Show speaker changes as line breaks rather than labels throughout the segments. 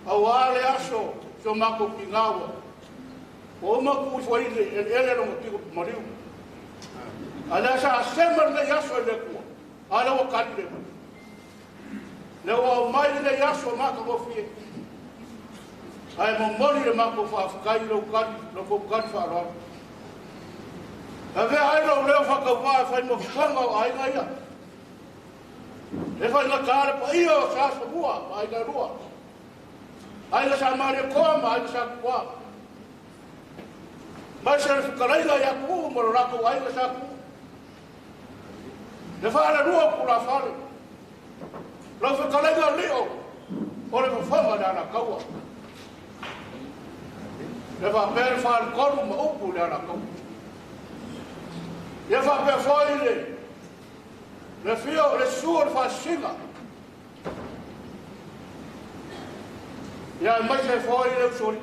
Auā le aso si o matou tiga ua uma tuu ifo ai le eleele lona tino maliu. A lea sa sema lenei aso i le Atua, a lea ua tali le mai. Lea ua aumai lenei aso matagofie. Ae momoli le matou faafetai i lou tali, lo tou tali faaaloalo. Avea ai lou leo faatauvaa e fai ma fofoga o aiga ia. E faigata le paia o Sa Asomua ma aiga e lua. Aiga Sa Malietoa ma aiga Sa Tupua. Mai se le fetalaiga ia Tuuu ma lo latou aiga Sa Tuuu. Le faalalua o tulafale. Lau fetalaiga Lio o le fofoga le Alataua. Le faapea le faletolu ma upu le Alataua. Ia faapea foi le fio le susu o le faasisiga. Ia aemaise foi le usoli.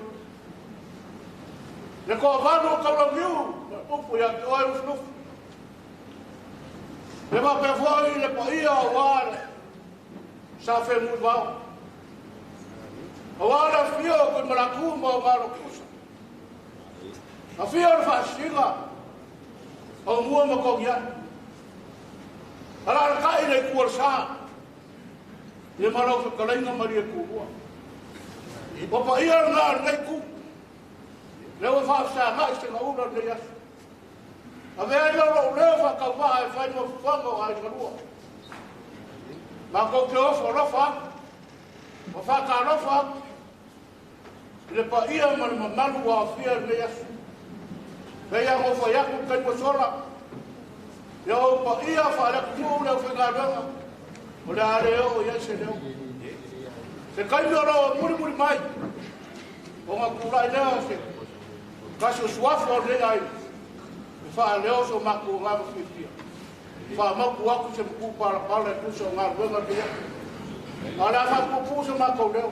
Le toavalu o Taulauniu, upu ia te oe Lufilufi. Le faapea foi le paia aua le Sa Femuivao. Aua le afio o Tuimalatu ma o Malokiusa. Afio le faasisiga o mua ma Togiai. Alalatai le itu o le sa. Ia ma lau fetalaiga Maria Tulua. O paia lena o lenei itu. Lea ua faafesagai se gaula lenei aso. Avea ai lou leo faatauvaa e fai ma fofoga o aiga lua. Matou te ofo alofa atu, ma faatalofa atu i le paia ma le mamalu ua aofia lenei aso. Pei lava ona ou fai atu i le taimi ua sola, ia ou paia faale-atunuu le aufaigaluega, o le a le oo i ai se leo. Se taimi o lo o mulimuli mai, ona tulai lea o se tasi o suafa o lenei aiga, e faaleo so matou agaga fiafia. Faamautu atu se matu palapala e tusa o galuega lenei aso. A o le a faapuupuu so matou leo.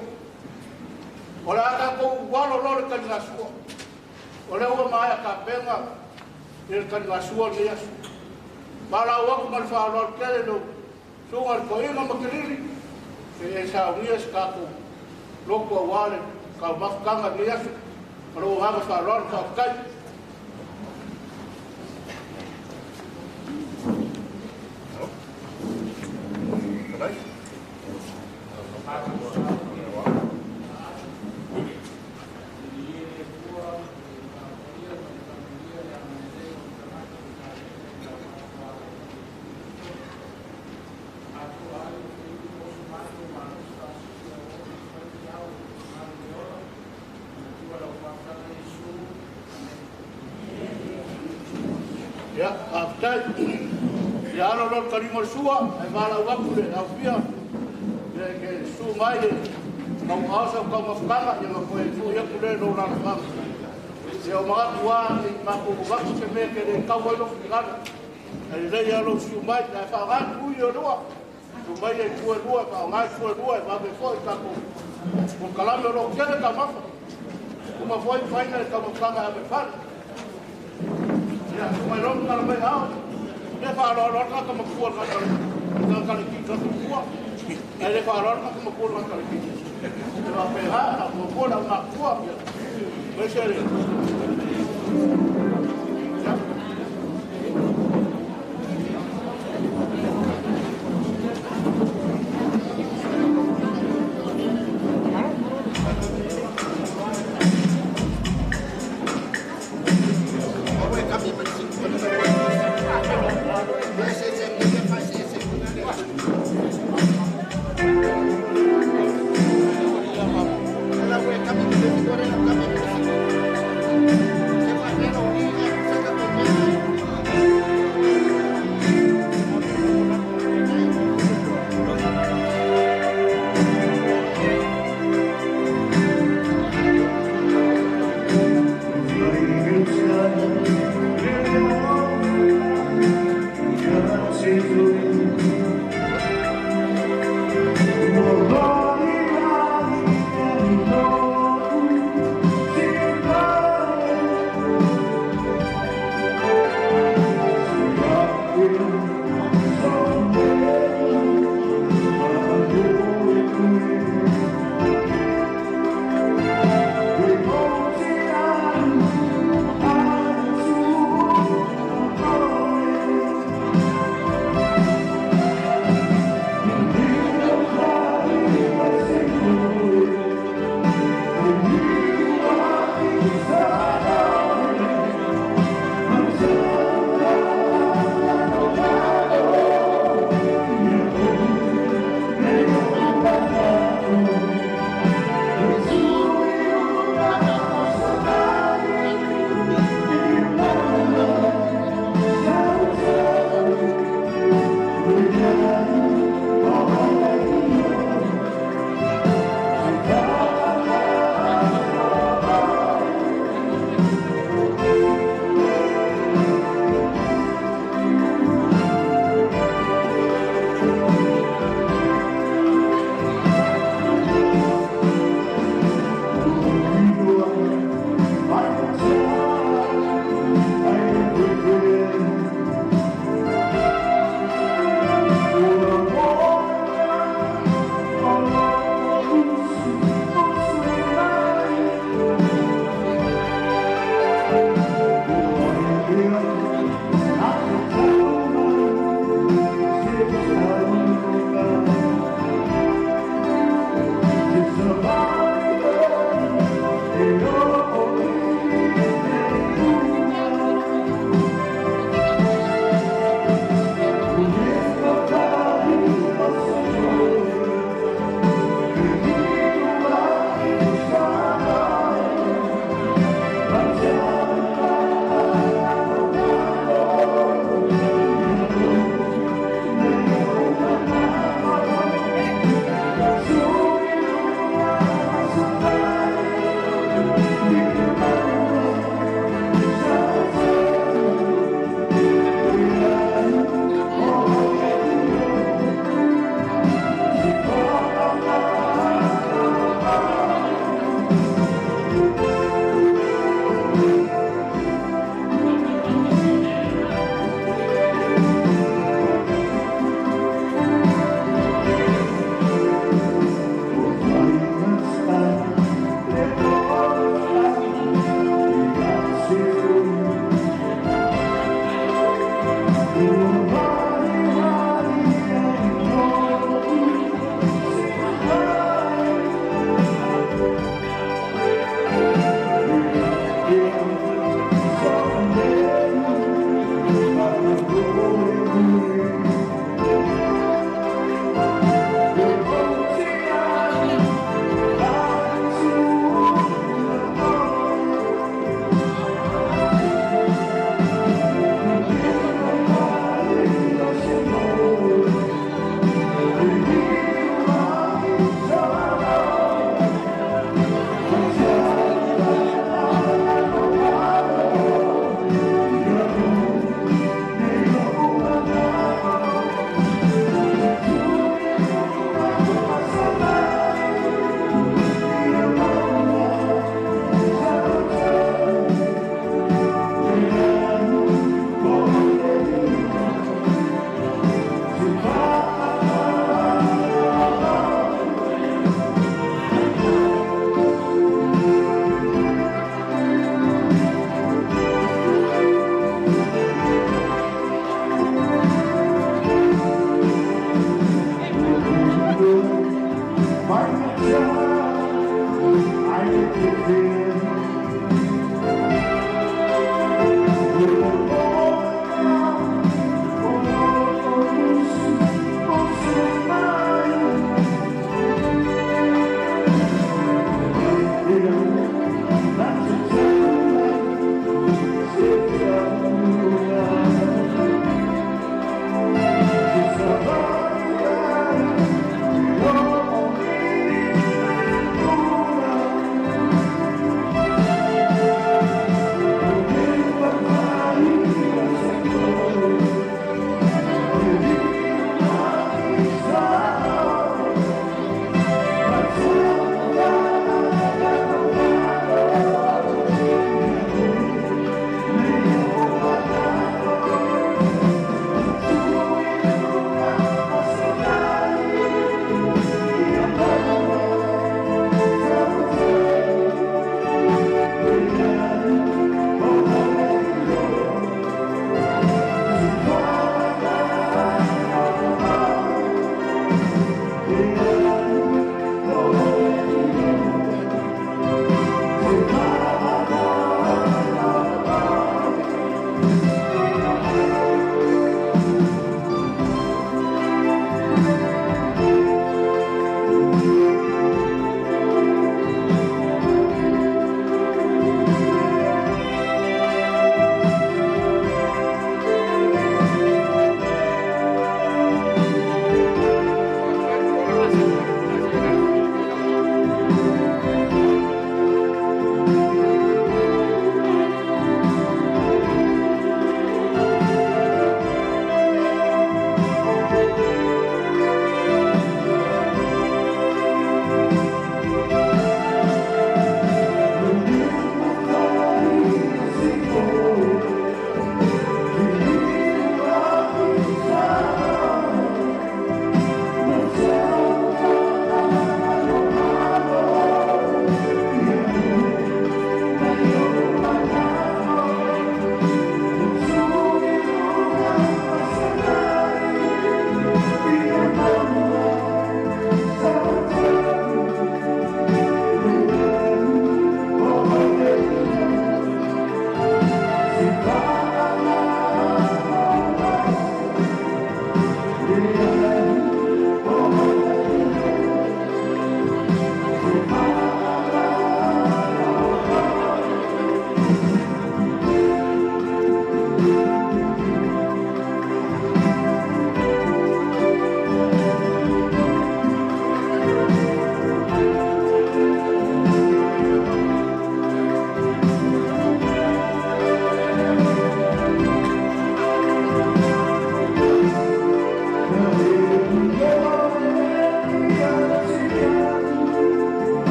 O le a tatou alo loa le taligasua. O lea ua maea tapena i le taligasua lenei aso. Valaau atu ma le faaaloalo tele i lau susuga i le toeaina Matelili, se i e saunia se tatou lotu aua le taumafataga lenei aso. Ma lou agaga faaaloalo, faafetai. Ia, faafetai. Ia alo loa le taliga o le sua, ae valaau atu le aufia, ia e te susu mai e tauaao sau taumafataga, ia ona toe foi atu lea i lou alaalafaga. Ia o manatu lava ne i matou avatu se mea e te le tau ai lou finagalo. Ae lelei lava lou susu mai, ae faaaoga tui e lua. Tuu mai e itu e lua, faaaoga itu e lua e vave foi le tatou polokalame o lo o tele taumafa. Uma foi faina le taumafataga e ave i fale. Ia, tuu mai loa ma tala mai ao. Le faaaloalo le tagata matua le tagata le tagata matua. Ae le faaaloalo le tagata matua le tagata le E faapena, faamuamua le aumatutua. Ia, aemaise le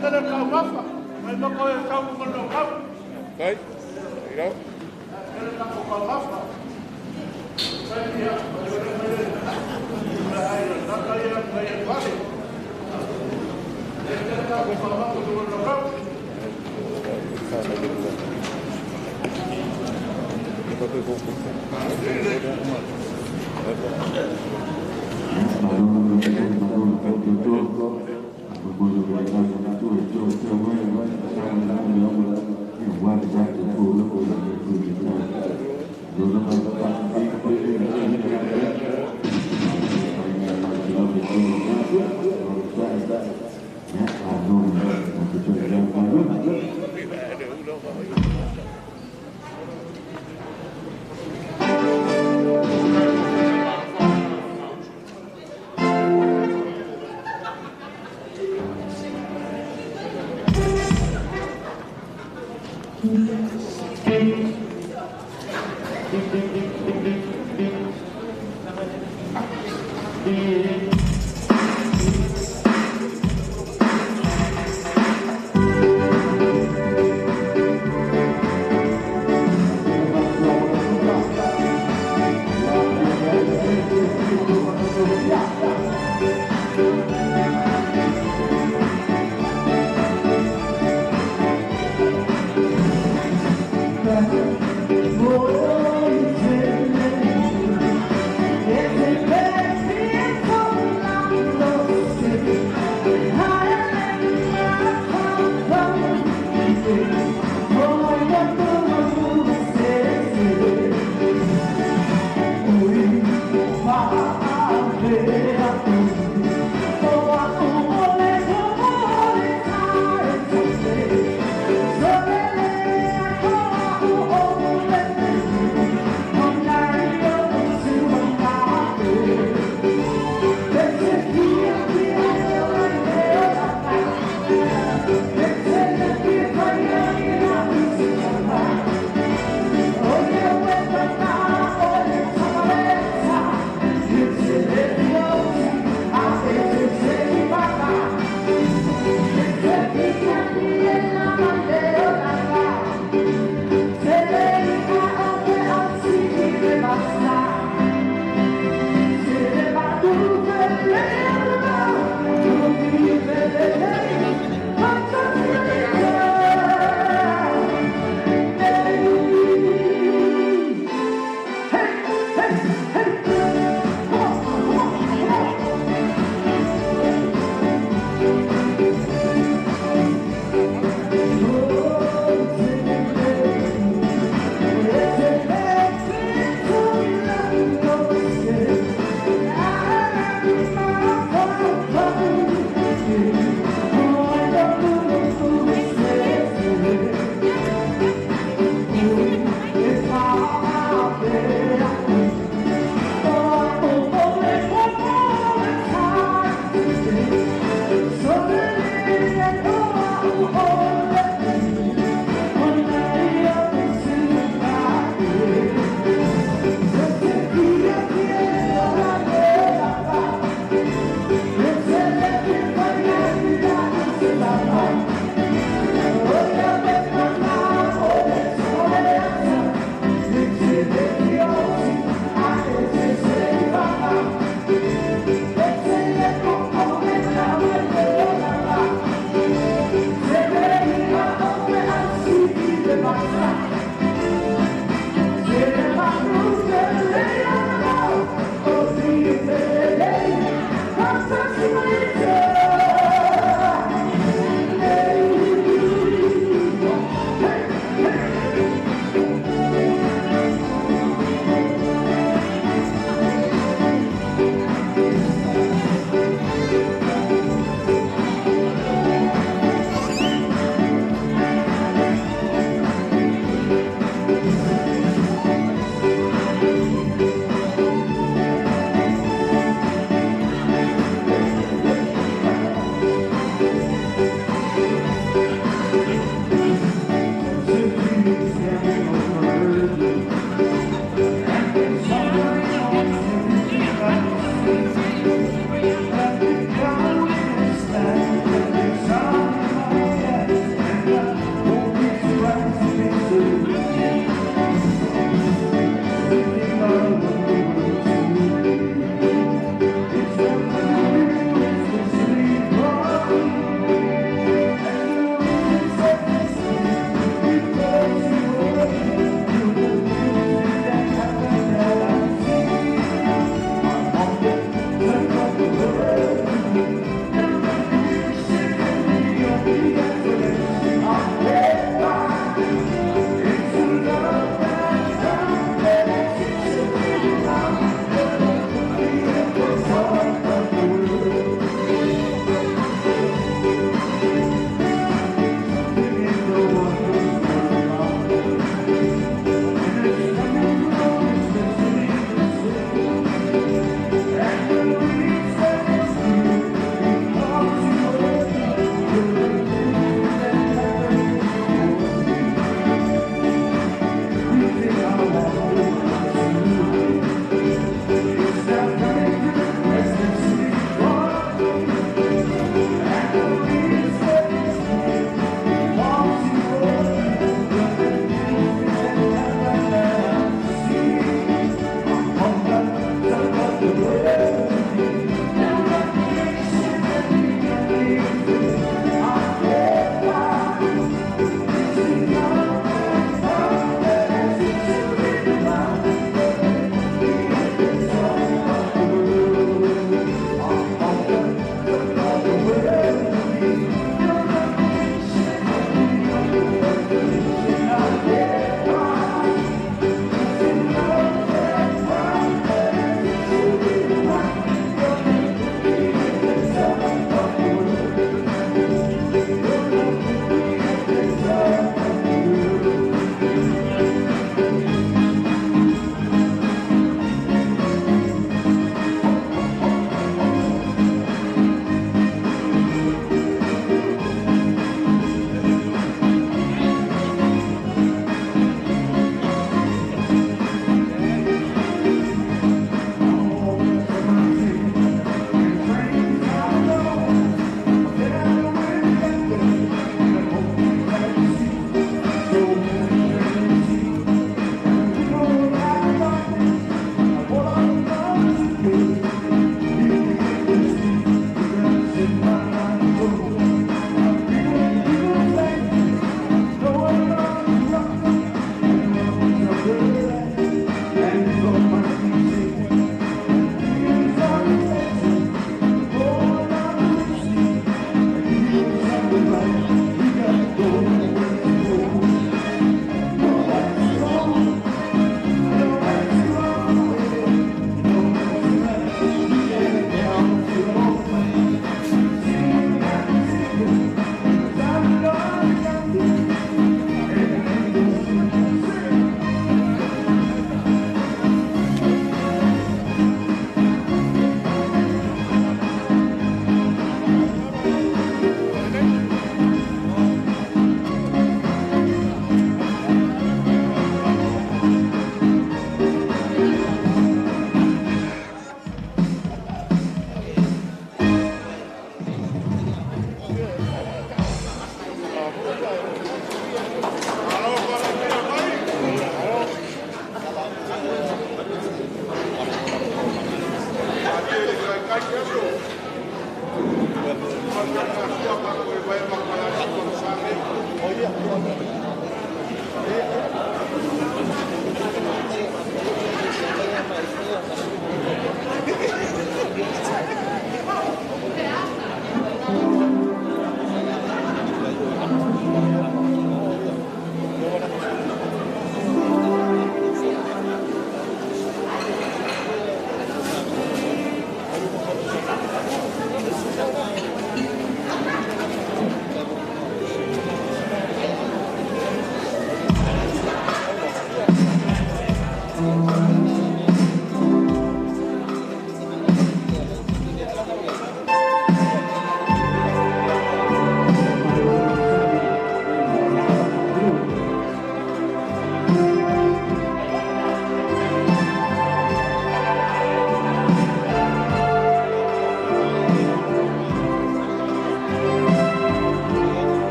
Tele taumafa. Mai moko e tau mo no kau.
Kai. Iro.
Tele ka ko taumafa. Kai ia, o le mai le. Ai na ka ia mai e vale. Tele ka ko taumafa mo no kau.
Oh,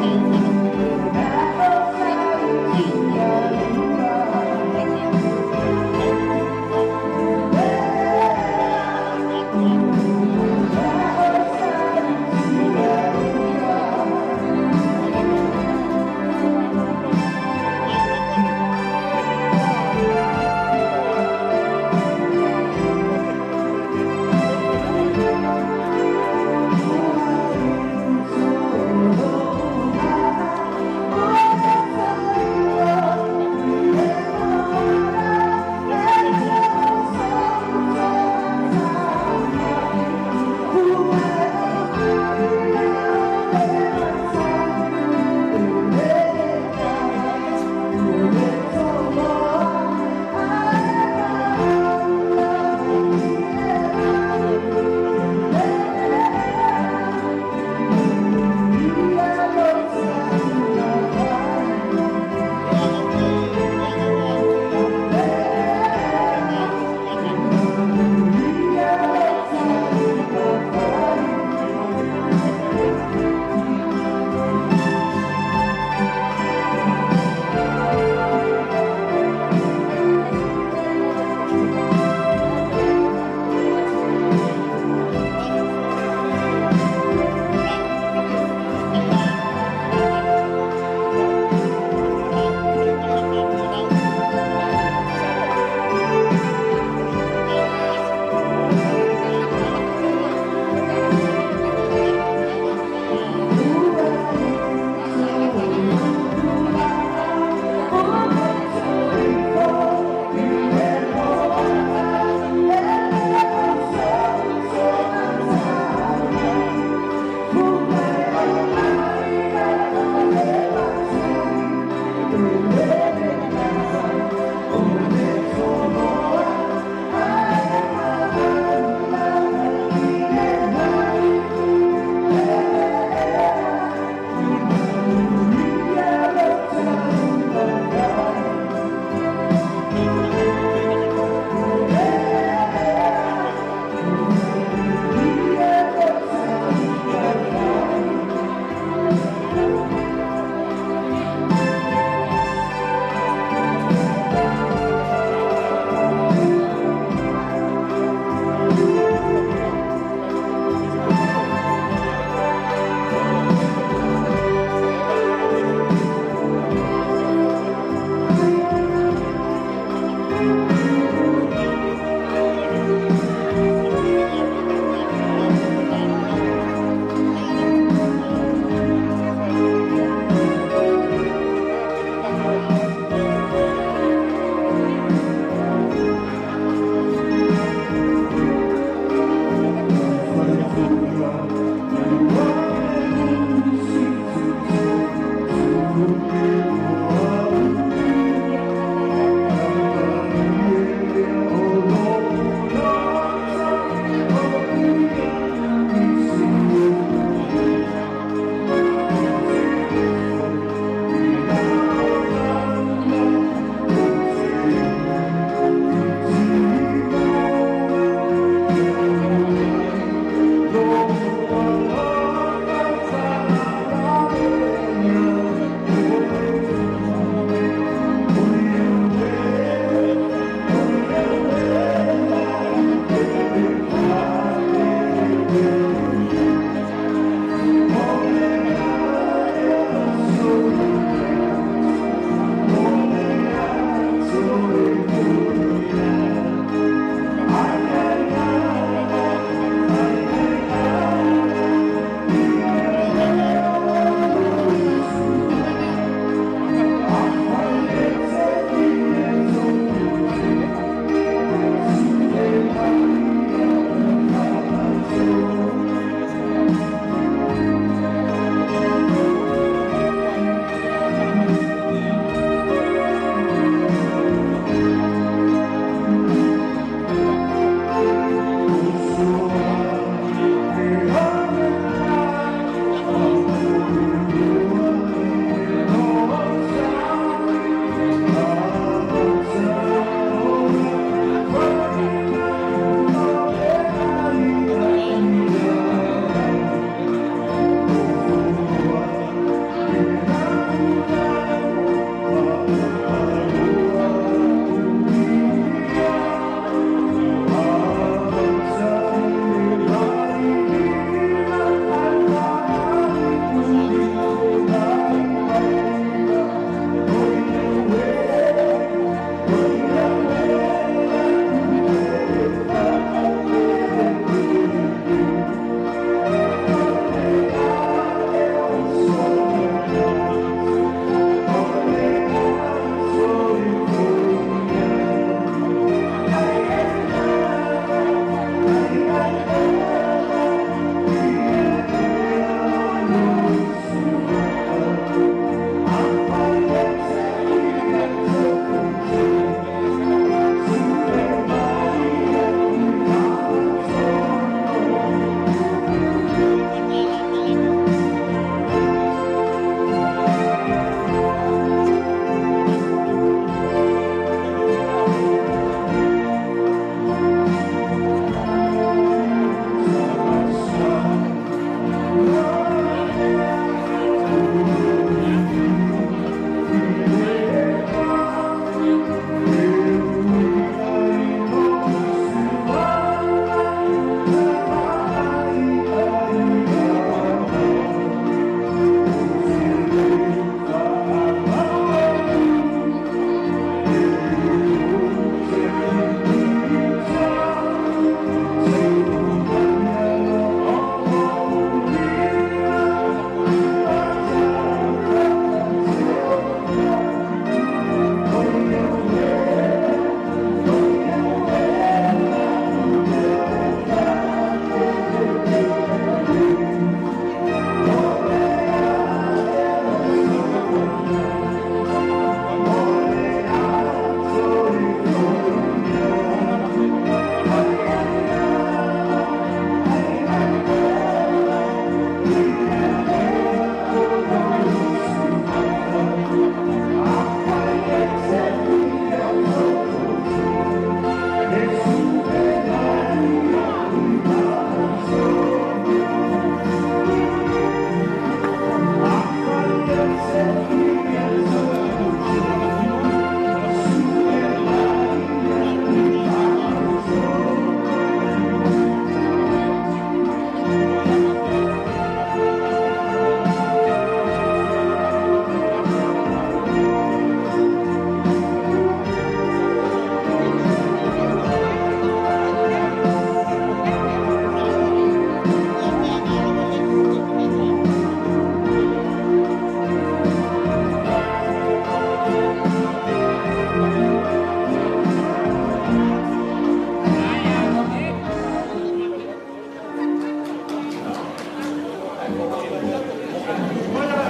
Oh.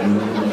Time.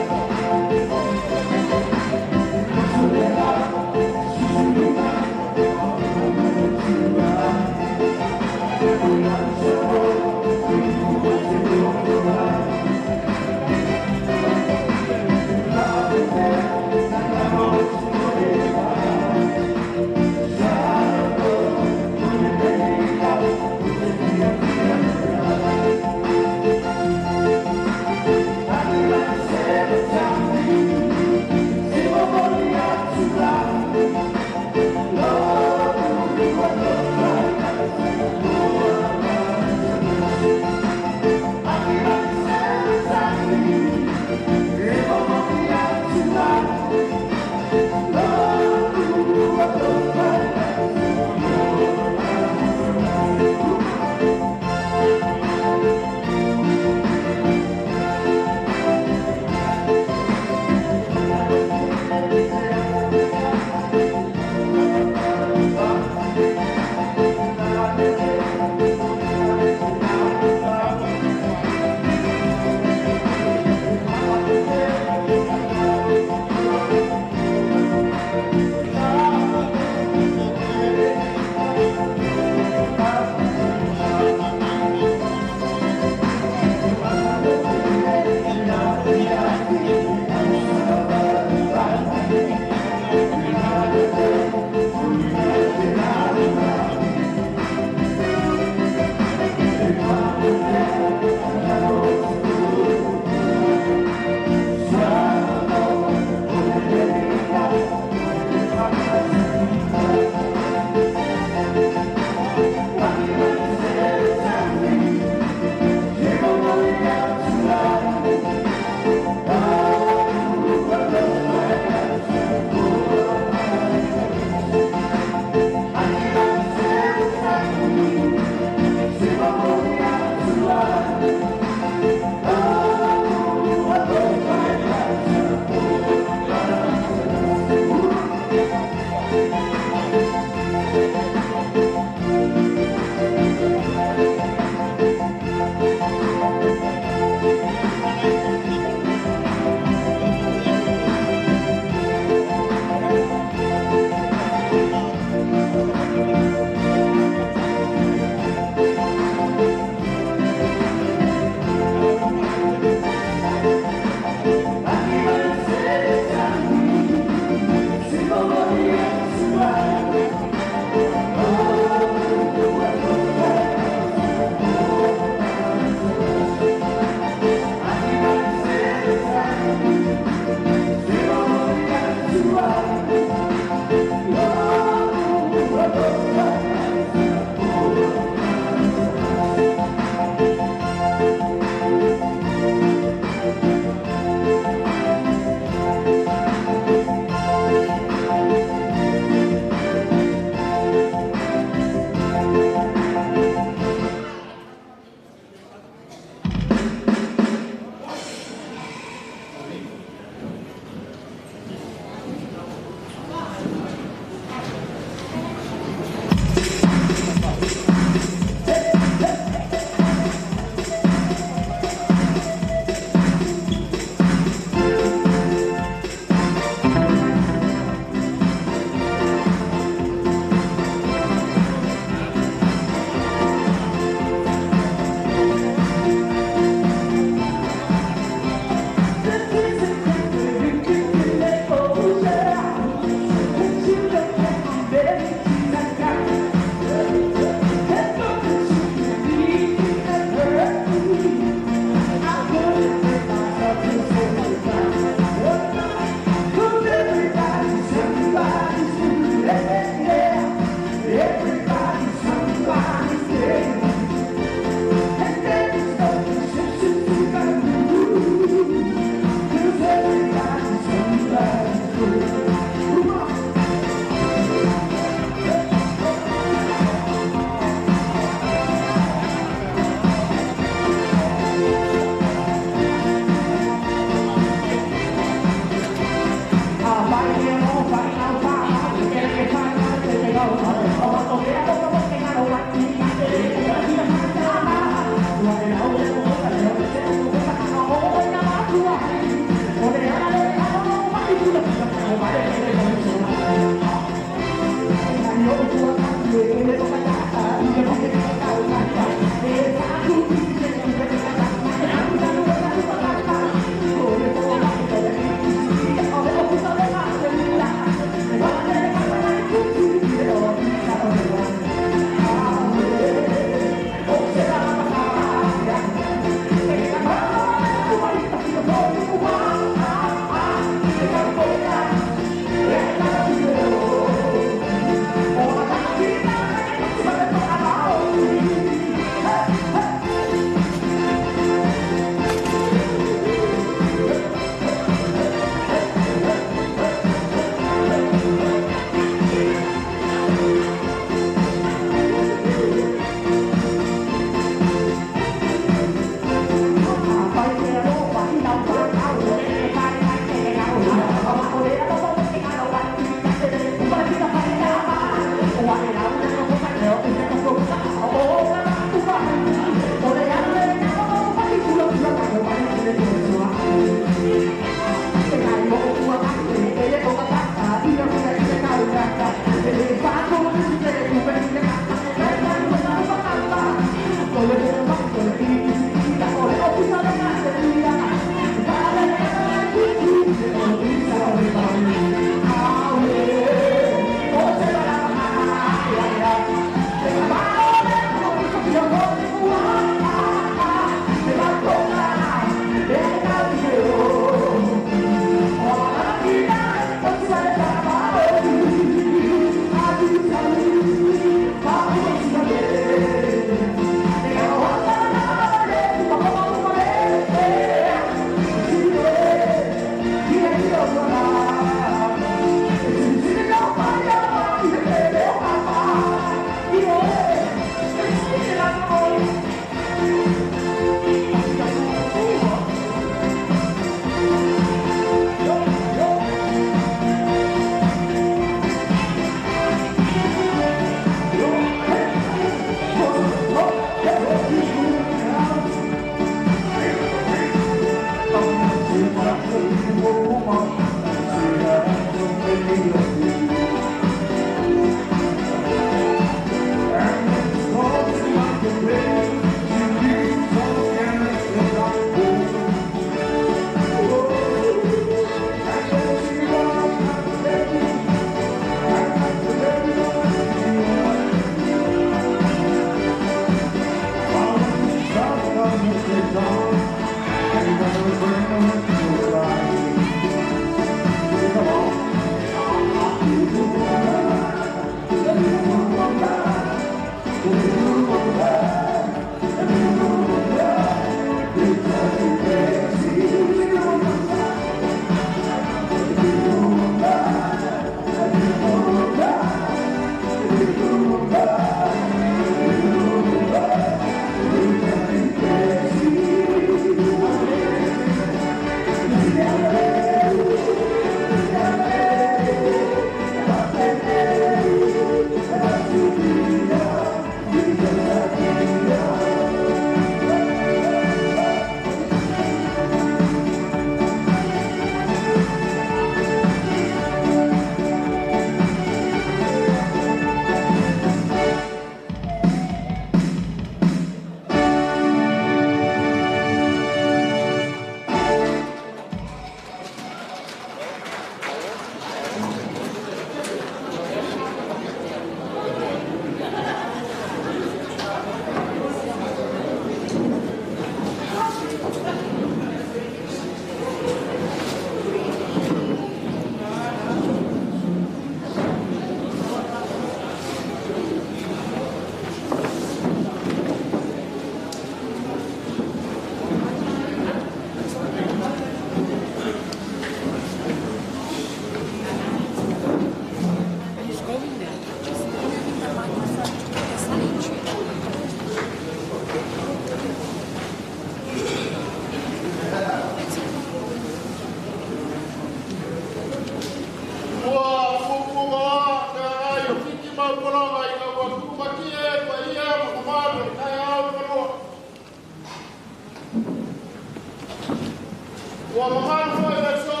Ua mamalu foi le aso,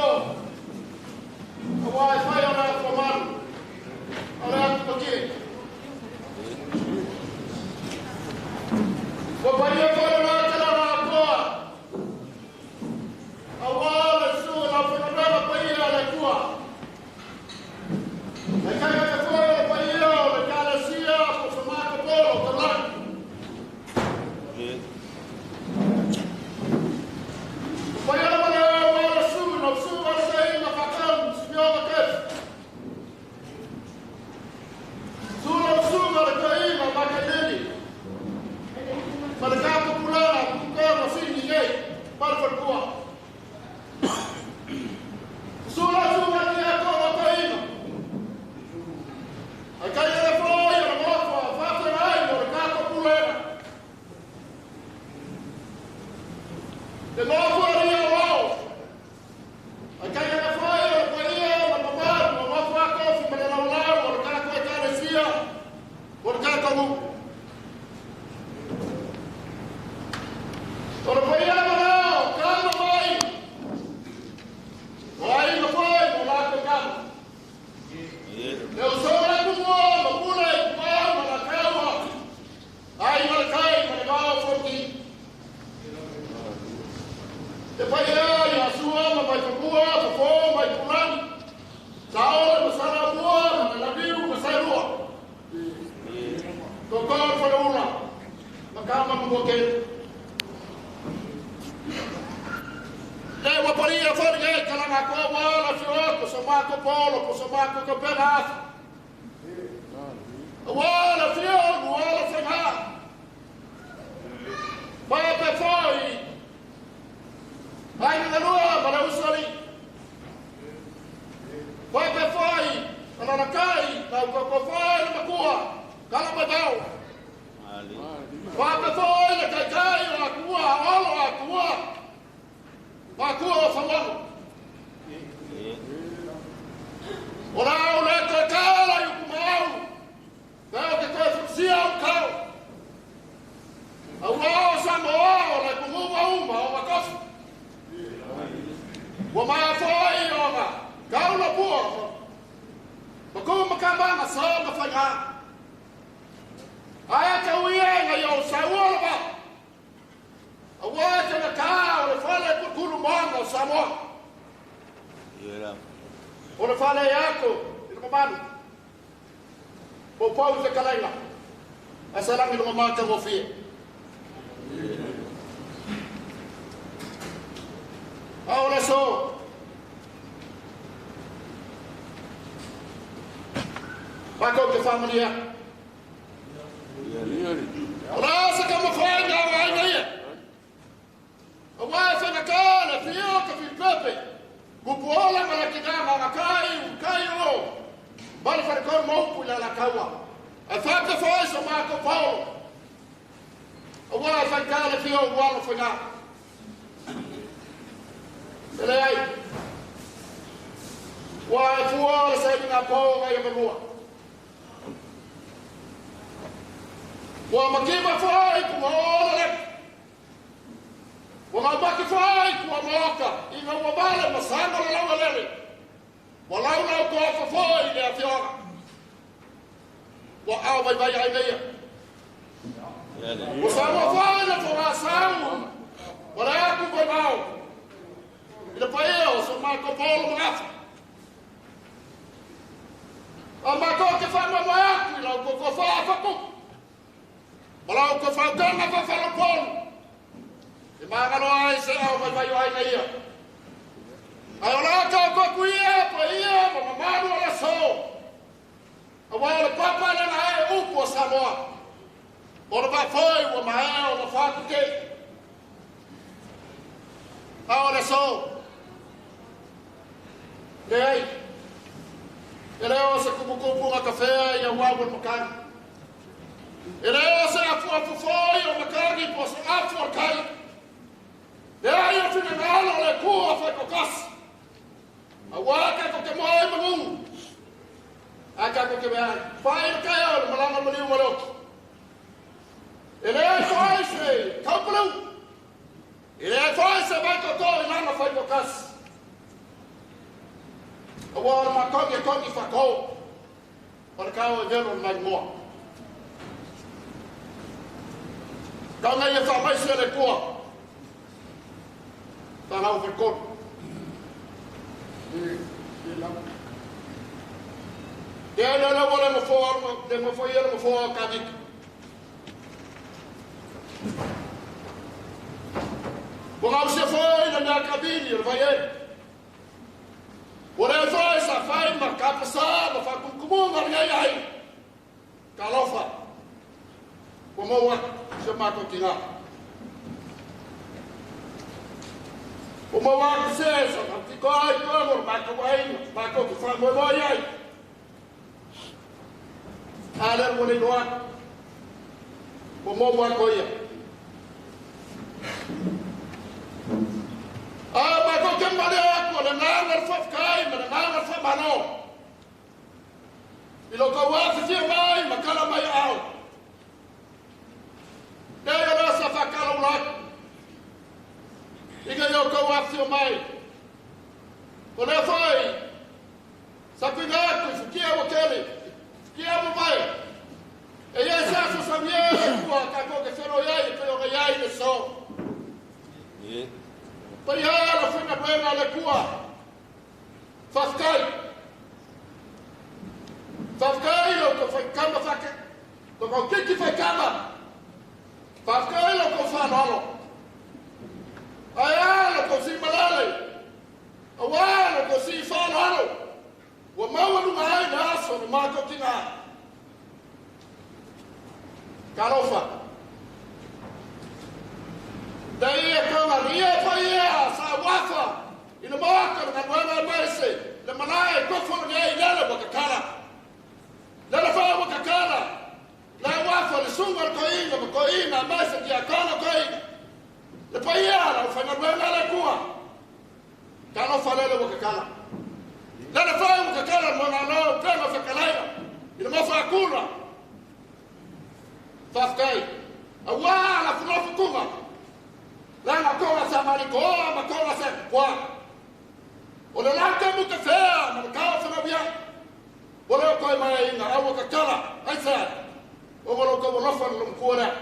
aua e fai o le atu mamalu, o le atu matie. Ua paia foi le latala na atoa, aua le susu i le aufaigaluega paia a le Atua. E tainane foi o le paia o le Ekalesia po o so matou polo taulagi. O paia lava lea aua le susu i lau susuga i le Toeaina Faatonu Simioga Kefu. Susu lau susuga i le Toeaina Makailili ma le tatou pulega tutotonu o Sini nei ma le faletua. Susu lau susuga i le Tiakono Toeaina. Ae tainane foi o le nofo a faafeagai o le tatou pulega. Le nofo a alii aoao. Ae tainane foi o le paia ma le mamalu o nofo a tofi ma le laulau o le tatou Ekalesia o le tatou nuu. O le paia lava lea o tama mai, o aiga foi ma latou tama. Le usoga le Tumua ma Pule i Ituau ma Alataua, Aiga i le Tai ma le Vaa o Fonoti. Le paia ia Sua ma Vaifanua, Fofo ma Aitulagi, Saole ma Saleaaumua ma le Launiu na Saelua. Tootoo o le Faleula ma Tama ma Manuatele. Le ua paia foi lenei talaga atoa ua le afio atu o so matou polo po o so matou taupega afi. Aua le afio o Nuala Faiga. Faapea foi Aiga Galua ma le Usoalii. Faapea foi alalatai lau toto foi le matua Kalamaivao. Faapea foi le taitai o Atua, Olo Atua, Matua o Faualo. O lau le toe tala i upu ma au, pe o te toe fusia au tao. Aua o Samoa o le tunuva uma o matofi. Ua maea foi ona tau lapua ma tu ma kamana sa ma faiga. Ae tau ia ina ia o saua le vaa. Aua te gata o le fale tulutulu moana o Samoa. O le fale e ako i le mamalu. Poupou i fetalaiga. Ae salagi le matagofie. A o le aso. Matou te faamanuia atu. O le a se taumafaiga o aiga ia? Aua e faigata le afio o Tafilipepe, Kupuola ma le tina Magatai, Utai o ma le faletolu ma upu i le Alataua. Ae faapea foi so matou paolo. Aua e faigata le afio o alo faiga. E leai. Ua e fua le sailiga po ngai amalua. Ua mativa foi tua o le laki. Ua gaumaki foi tua maota ina ua vale ma saga le laualele. Ua laulau toafa foi le afioaga. Ua ao vaivai aiga ia. Ua saua foi le fogasau ma le atu vaivao i le paia o so matou paolo magafa. A matou te faamoemoe atu i la outou tofa faafakupu ma la outou faautaga faafalopolu e magalo ai se ao vaivai o aiga ia. Ae o le a taoto atu ia paia ma mamalu o le aso. Aua o le papa lena e upu o Samoa. O le vaa foi ua maea ona faatutele. A o le aso. Leai. E le o se tumutupuga tafea i auau o le matagi. E le o se afuafu foi o matagi po o se afu o le tai. Leai o finagalo o le Atua faitoatasi. Aua tatou te moe i manu, ae tatou te meaai. Fai le taeao i le malaga maliu ma le oti. E leai foi se taupaleu. E leai foi se vaitoto i lana faitoatasi. kasi. Aua o le makongi e kongi whakao. O le kao e velo le mai moa. Kau ngai e whamaisi le kua. Whanau whakoro. Te le le wale mafoa, le mafoa ia le mafoa ka viki. Ua ngau se foi na mea kabini o le vai e. Ua le foi sa fai ma kapasa ma whakumukumunga le ngai ai. Ka lofa. Ua maua se mātou ki ngā. Ua maua aku se sa tiko ai koe mo le mātou aina, mātou ki whamoemoe ai. A le ua leilo aku. Ua maua aku ia. A mātou ke mare aku o le nganga le whawhikai ma le nganga le whamano. I lo kau awhiwhia mai ma kala mai au. Nei o lea sa whakala ula aku. Inga i o kau awhiwhia mai. O lea whai, sa kuinga aku i fukia wa kele, fukia mo mai. E ia se aso sa mie e kua ka koke whero iai e koe o ngai ai le so. Pai hea la whenga ruenga le kua. Whawhikai. Whawhikai lo ko whaikama whake. Lo ko kiki whaikama. Whawhikai lo ko whanalo. Ai a lo ko si malale. Awa lo ko si whanalo. Ua maua lunga ai le aso no mātou ki ngā. Ka alofa. Te ia kaunga ria whai ea sa wafa i le maoka le galuega e mai se le malae kofo le nei lele wa kakala. Lele wha wa kakala. Le wafa le sunga le koinga ma koinga mai se kia kona koinga. Le pai ea la whai galuega le kua. Ka alofa lele wa kakala. Lele whai wa kakala mo ngā nau pena whakalaina i le mofa akura. Whawhikai. Aua la funofu kunga. Langa konga sa marikoa ma konga sa kwa. O le laka muka fea ma le kao whanawia. O leo koe mai inga aua kakala. Ai sa. O ngolo ko wolofa le mkua lea.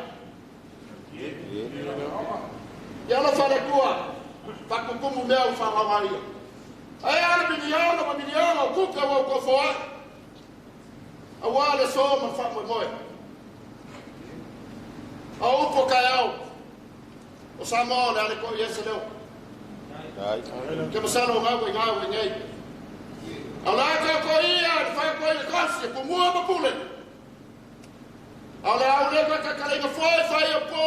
Ia alofa le kua. Whakukumu mea u whangawa ia. Ai ala miliona ma miliona o kuka wa ukofoa. Aua le so ma whamoe moe. A upo kai au. O Samoa le ale ko iese leo. Ke masalo ngau i ngau i ngei. Au la ka ko ia, le whai ko i le kasi, e pumua ma pule. Au le au le ka kalenga foi whai o pō.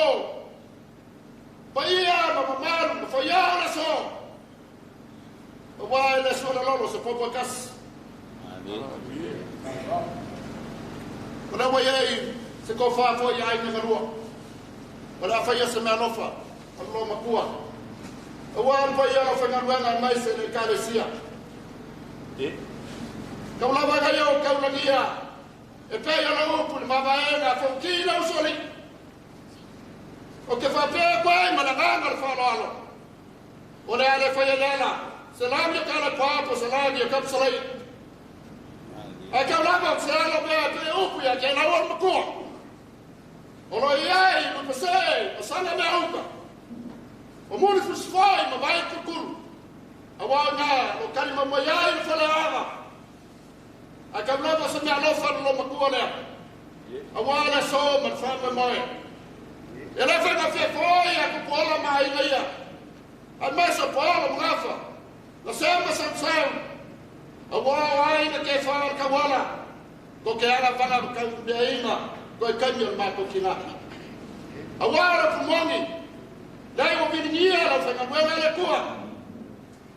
Pa ia ma mamalu, ma whai au le so. O wā le so le lolo, se popo kasi. O le wai ei, se ko wha foi ai nga ngalua. O le awhai ese mea alofa, o le makua. O wā le whai alo whangaluenga mai se le kalesia. Kau lava ngai au kau langia, e pei ala upu le mavaenga fauki lau soli. O ke whapea koe ma le nganga le whaloalo. O le ale whai lela, se lami o kala pāpo, se lami o kapsalai. Ai kau lava o se alo mea pe upu ia ke lau o makua. O lo iai, ma pase, o sana mea uka. O muli fusifoi ma vai kukuru. A wā ngā, o kalima mai ai le whaleaga. Ai kau lava se mea alofa le lo makua lea. A wā le so ma le whamwe mai. E le whenga fia foi a kupuola ma inga ia. Ai mai sa puola mga La sema sa msau. A wā o ai na ke wha le kawala. Ko ke ala whanga kau mea inga. Ko e kaimi o le mātou ki ngā. A wā le fumongi. Lei o vilinia la whenga mwena le kua.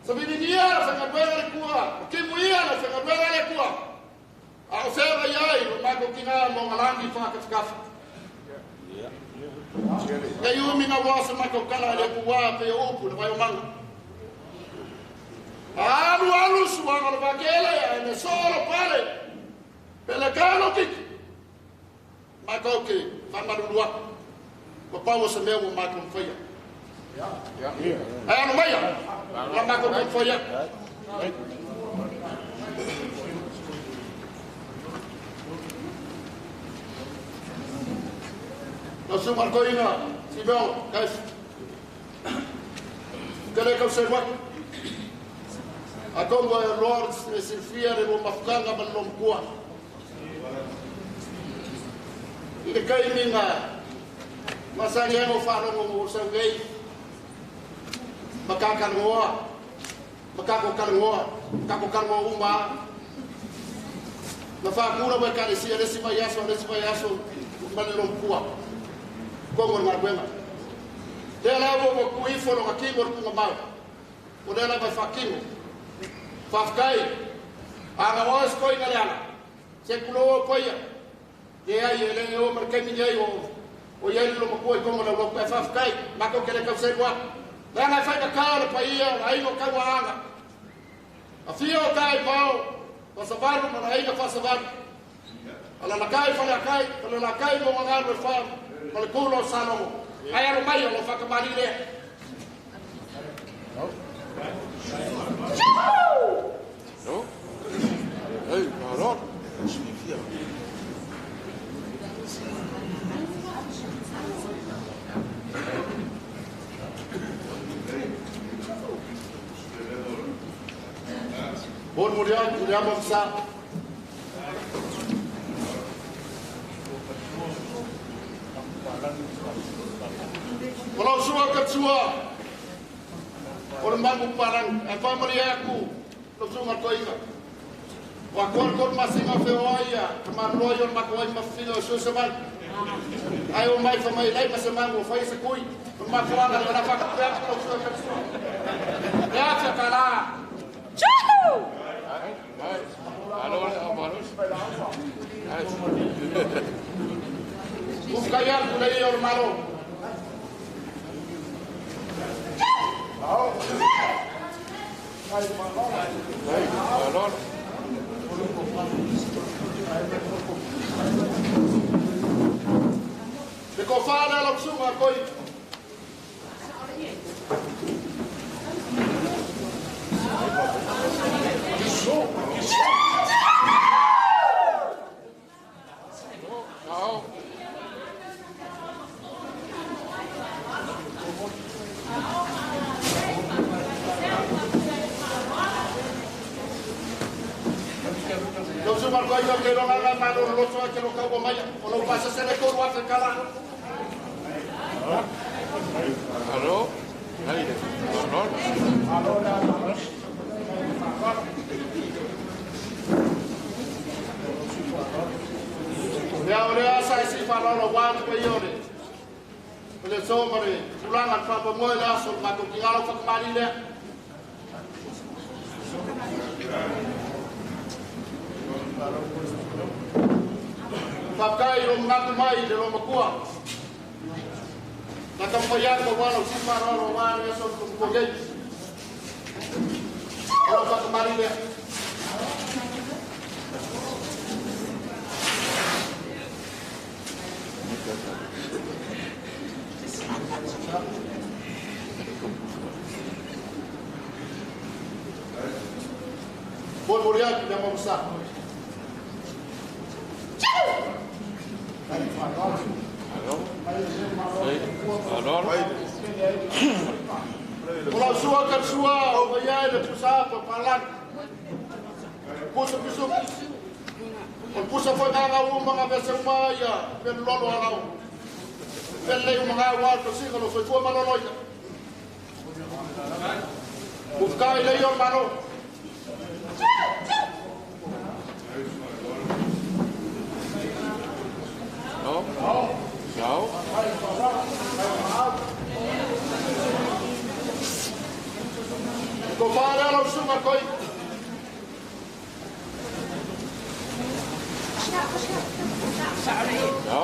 Sa vilinia la whenga mwena le kua. O kimu ia la whenga mwena le kua. A o whenga iai o mātou ki ngā mō ngalangi whakawhakafa. Kei umi ngā wā sa mātou kala le kua pe o upu le vai o manga. Alu alu suanga le vakele e le solo pale. Pe le kalo kiki. Mātou ki whamarurua. Ko pau se mea ua mātou mwhaia. Ai anu maia. La mako ko foia. Lau suga le toeaina Simeo Kaisi. Ke le kau selu atu. Atonu e loa le silafia le lua mafutaga ma le lua matua. I le taimi na masani ai o faalogo mo sau nei. Ma kakaloa. Ma kako kalanoa. Kako kalanoa uma. Na whakura wa ekalesia le isi vaiaso, le isi vaiaso ma le lua matua. Kongo le galuega. Lea la ua ua tuifo loga kino le tugamau. O lea lava e faatino. Faafetai. Aga oe se toiga le ala. Se kulou o paia. Leai e le o ma le taimi nei o i ai le lomatua i toga o le aulotu ae faafetai. Matou te le tauselu atu. Leaga e faigata le paia o le aiga o Tauaaga. Afio o taimao fasavalu ma le aiga faasavalu. Alalakai faleakai, falelakai mo gagalu e fa ma le kula o Salomo. Ai alo mai o lo whakamali lea.
No. Ei, malo.
Bon muri atu le amo sa. O lau sua ka tua. O le mangu palang. E whamari aku. Lau suga toiga. Wa koa le tolu masina o feoai ia. Ka manuloa i o le matou ai mafafina o sue mai. Ai o mai whamai lai ma se mangu o whai se kui. O le mafuanga le wala whakapea atu lau suga ka tua. Le afia ka la.
Malo, malo. Ai.
Ufkai atu le ia o le malo.
Ei, malo.
Le kofana lau suga koi.
No.
Lau suga koi o ke longa nga malo loto a ke lo kau mai. O lau pasa se le koru afe kala.
Malo. Ei, malo.
Lea o lea sa i si whalolo wānu pa i ore. O le so ma le tulaga le faamoemoe le aso le matou tigalo whakamali lea. Faafetai i lo manatu mai le lo matua. Na taumafai atu aua lau si faaaloalo aua le aso le matua nei. O lau whakamali lea. Bon muri atu le mamusa.
Malo. Ei, malo.
O lau sua ka sua o vai le pusa pa palan. Pusa piso. O pusa foi nga u mga vese uma ia pen lolo alau. Pen lei uma nga wa to singa lo foi malolo ia. Ufkai lei o malo.
No. No.
Ko whārea lau suga koi.
No.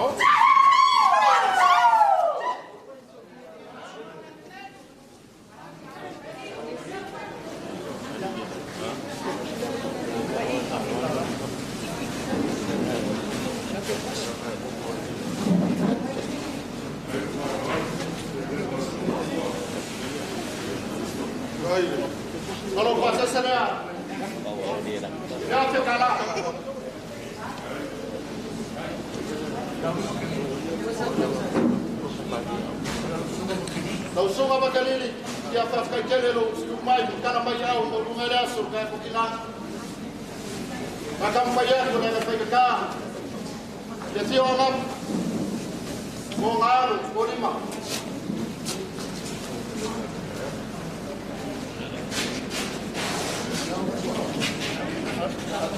Malo pasese lea. Ia te kala. Lau suga makalili, ia whawhakaitele lo siu mai, kana mai au, mo lunga le aso, kai kukina. Makamwhai atu le nga whaikaka. Ia tio angap, mo ngā alu, mo lima.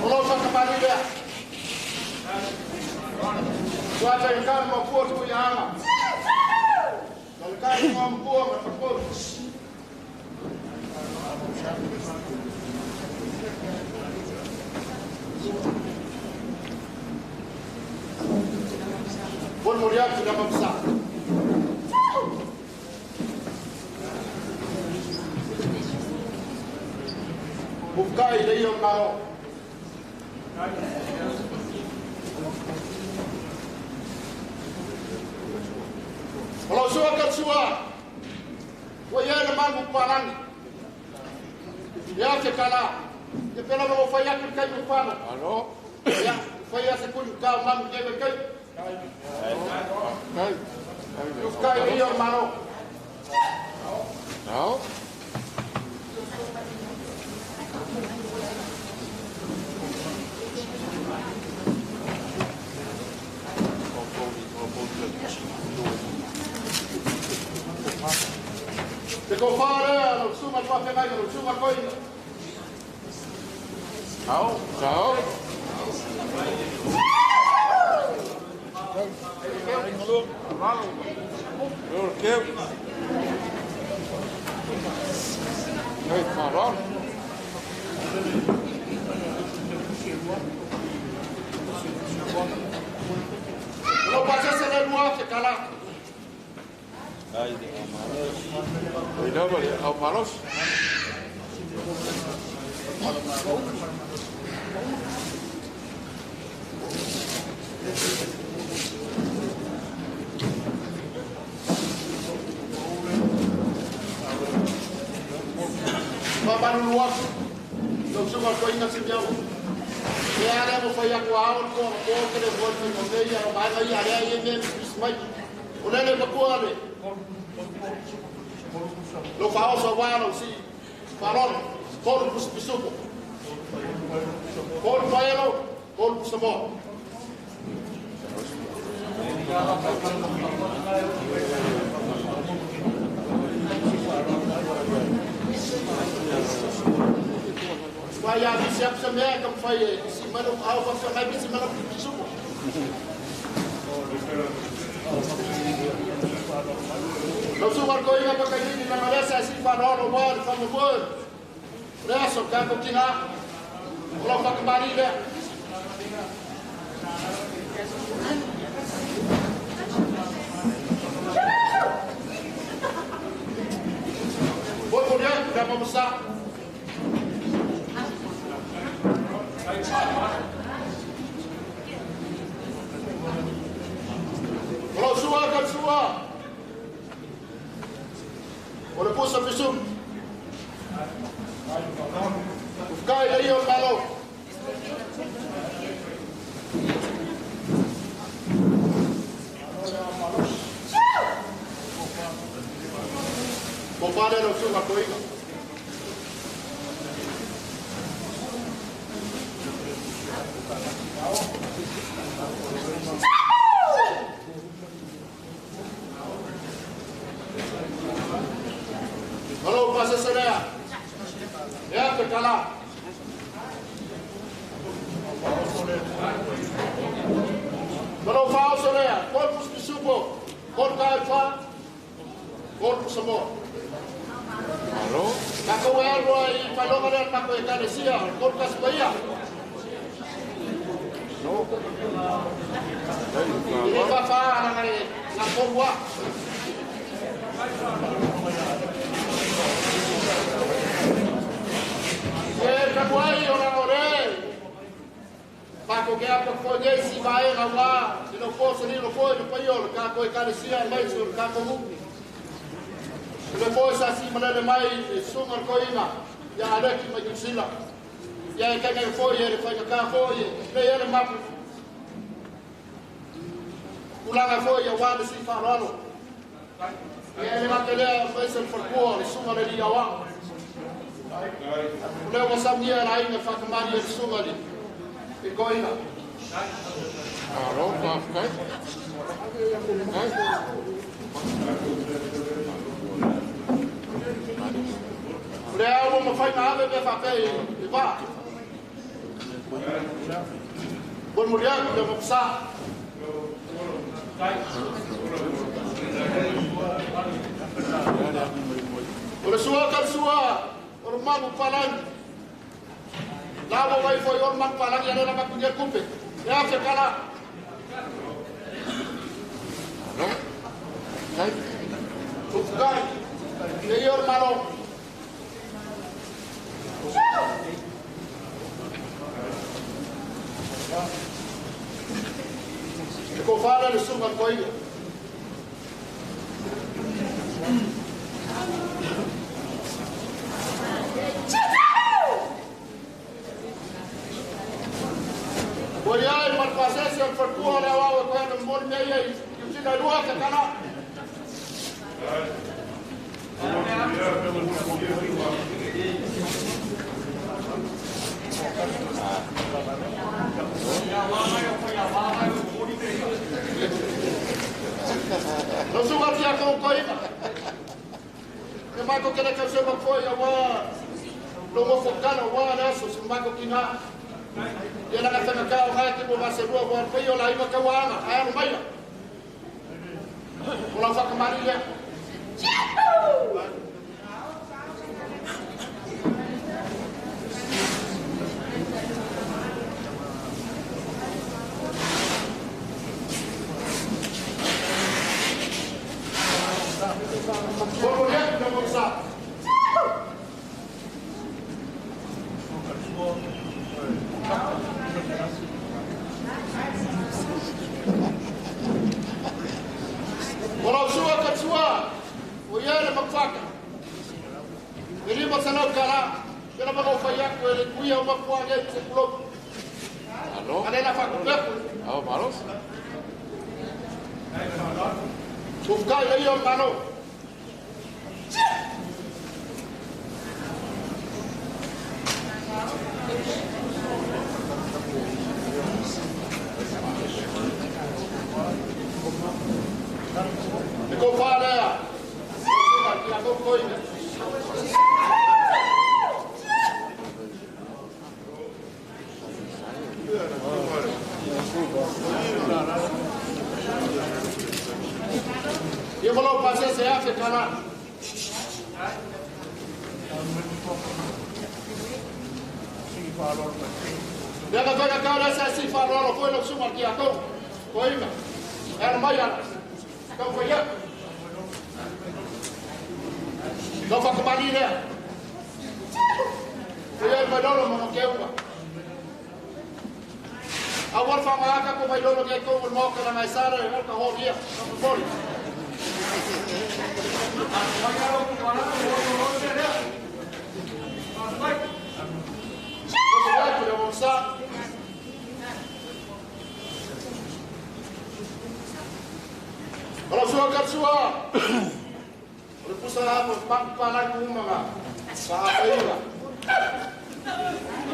O lau whakamani lea. Tuata i kānu mapua tu i anga. Malakari ngā mpua ma whakolu. Bon moriatu na mamsa. Mufkai le iyo maro. Kalau sua kat sua, wa ia le mangu palangi. Ia te kala, te pela mo fai atu kai mo pano.
Alo.
Ia, fai ase kulu ka mangu ke kai.
Kai.
Mufkai le iyo maro.
Sao.
Te ko whare, lau suma tua whengai, lau suma koi.
Sao. Sao. Kai farol.
Lau pasese le lua te kala.
Au malos.
Mamalu atu, lau suma koi nga simbiau. Ke are mo fai aku ao ko ko ke le voi fai mo nei a mai mai are ai me mai. O le le ko ale. Lo fao so wa lo si. Farol, kol pus pisuko. Kol faelo, kol pusamo. Vai a se apsa me kam fai si mano au fa fa mai si mano pisuko. Lo sugar ko inga pakaini na malesa si farol o wa fa mo bo. Reso ka ko tina. Lo fa ka le. Bo ko ya ka mo sa. Lo sua ka sua. O le pusa fisum. Ufkai le iyo malo. Popare lo sua koiga. Malo pasese lea. Ea te kala. Malo fao lea. Corpus pisupo. Kol kai fa. Corpus amor.
Alo.
Kako e i whailonga lea tako e kanesia. Corpus paia.
No.
I whawha ana ngai ngā korua. E kapuai o na ore. Pako ke apa ko nei si vai na wa, si no fo se ni no fo no pai o ka ko e kanesia mai so ka ko mu. Le foi sa si malele mai e sunga le koina ia aleki mai kusila. Ia e kenga foi e le whaikaka foi e le ele mapu. Kulanga foi ia wale si wharoalo. Ia ele matelea maise le whalkua le sunga le lia wa. O lea wasamia la inga whakamari e le sunga le e koina.
Alo, whafkai.
O lea ua mawhai na ave me whapea i wā. Bon muriaku le mapsa. O le sua ka sua, o le malu palangi. La ua vai foi o le malu palangi a lena makunia kupe. E afe kala.
Alo. Kai.
Ufukai. E i o le malo. E ko whala le sunga koia. Ko ia i marpasese o whakua le awawe koe na mori mea ia i usina lua ka kana. No sunga tia ko koina. E mako kere kau se makoi a wā lo mo fokana wā le aso se mako ki ngā. Ia langa whenga kao ngai ki mo maselua wā pai o la ima kauanga, ai anu maia. O lau whakamari lea. Walau sua ka sua, o ia le makwaka. E lima sanau kara, ke na maka ufai aku e le kuia o makua ngai se kulopu.
Alo.
Ane la whakupepu.
Alo, maros.
Ufkai le ia mano. E ko whālea, ki a koukoina. Ia malau pasese afe kala. Ia ka whaka kaura sa si whāroro koe lau suma ki a kou. Koina. E ana mai ana. Kau whai aku. Kau whakamani lea. Ko ia mai lolo mo ke unga. A war whamaaka ko mai lolo ke kou mo ka ngai sara e ka horia. Ka mori. Kalau sua kat sua, oleh pusat apa pangpalan umanga, sahabat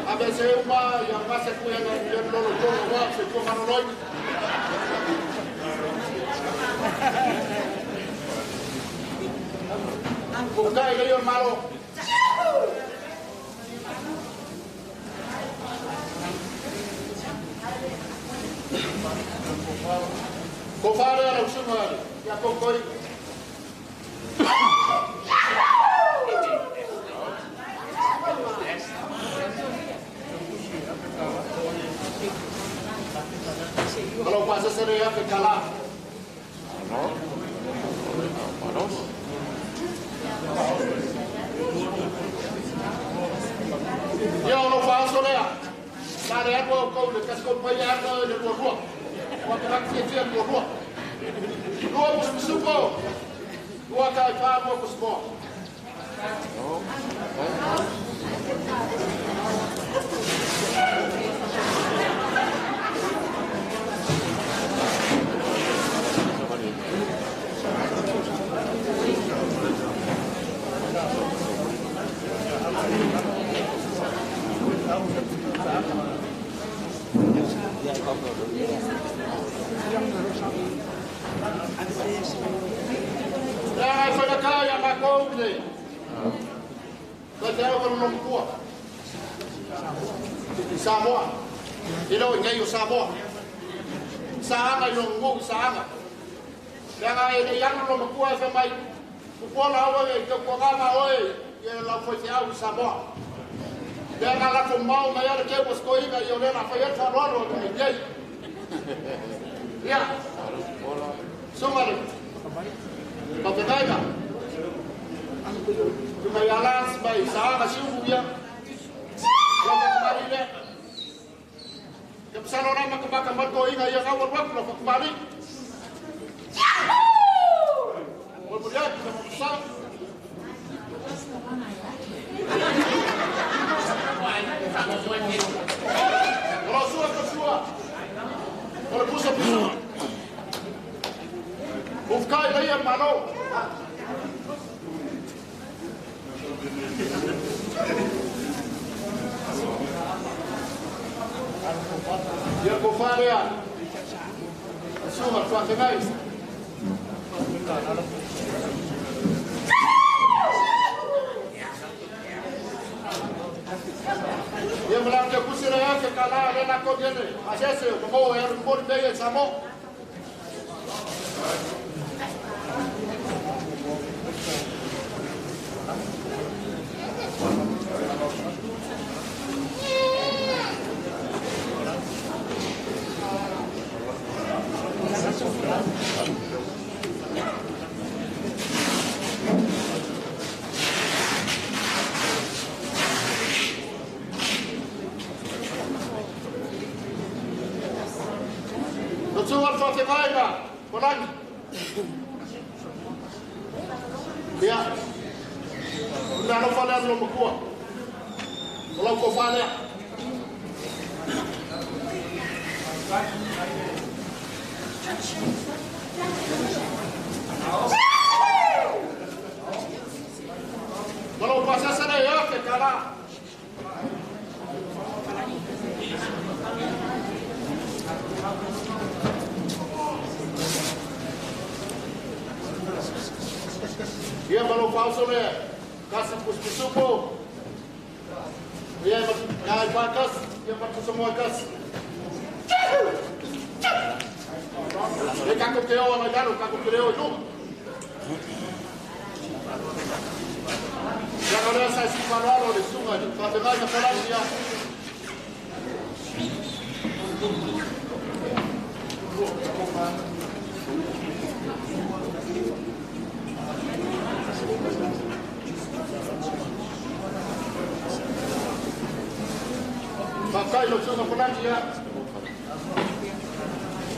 Abe se uma yang masa ku yang yang lolo lolo wa se ku manoloi. Bukai le yo malo. Ko whare ana usunga ia koukou. Kalau bahasa Seria ke kalah. Ia ono whaaso lea. Nā le atua o kou le kasko pai atua le rua rua. Wa te raki tia rua rua. Rua musumusuko. Lua tai wha mua ko Samoa. Lea whakaka ia mākou nei. Ka te au karu lompua. I Samoa. I leo i nei o Samoa. Saanga i longu i saanga. Lea ngā e nei anu lompua e wha mai. Kupola aua e te kuangama oe i e lau whai te au i Samoa. Lea ngā lako mau mai ala ke was koinga i o lena whai etu aloalo e nei. Ia. Sumare. Papagaina. Tunga ia lans mai saanga siufu ia. Whakamari le. Ke pasano rama ka maka mato inga ia ngau waku na whakamari. Whakamari atu na whakamari. Wala sua ka sua. Wala pusa pusa. Ufkai leia malo. Ia ko wharea. Sunga whakengai. Ia mala te kusira ia ke kala rena ko diene. Asese o mo e rumori nei e Samoa. Ia. Nā no whale anu makua. O lau ko whalea. Walau pasasana ia ke kala. Ia malo pauso le kasi puspisupo. Ia ngai pakas, ia patu semua kas. E kako te o ana gano, kako te o yo. Ia no lea sa si palalo le sunga ni, fa te ngai ka ia. Pakai lo sunga polaki ia.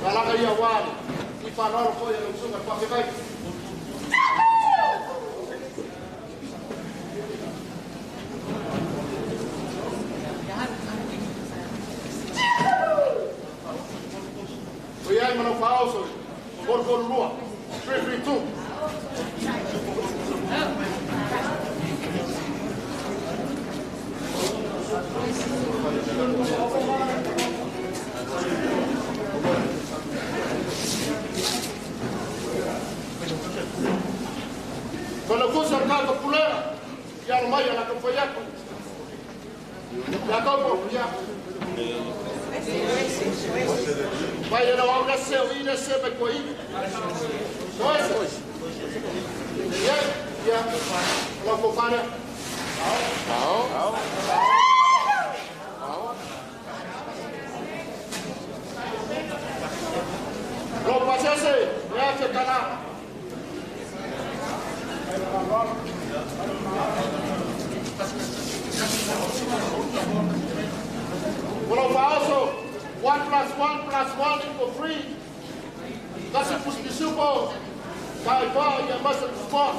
Kalaka ia wali. I whanaro koe lo sunga pakai. O ia i mana whaoso. Korkoru rua. 3, 3, 2. Kalau kau sarka ke pula, ya rumah ya nak kau ya. Ya kau pun ya. Vai na aula se o ina se me koi. Dois. Ya ya. Kalau kau fara.
Ao.
Lo pasase, ya ke kana. Walau faaso, 1 + 1 + 1 = 3. Kasi puspisupo. Kai fa ia masa kusoa.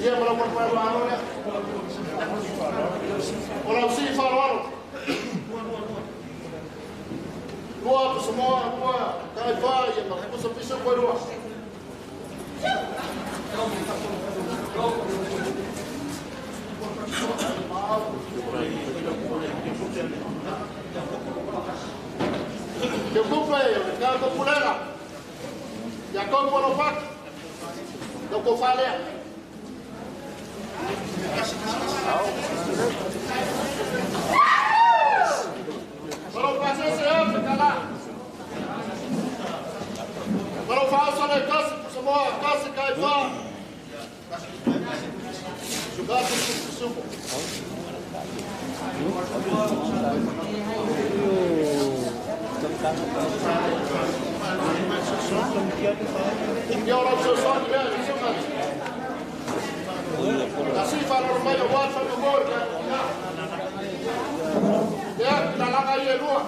Ia ma lau malo lea. O lau sii faaaloalo. Lua pusamoa, lua kai fa ia ma pusa piso koe lua. Ke kupe, ka ko pulega. Ia ko polo faki. Lau ko falea. Malo pasese afe kala. Malo faaso le kasi pusamoa, kasi kai fa. Kasi pusupo. Ia ora o seu sono lea, suka. Kasi falo mai o wa fa mo ka. Ia la langa ia lua.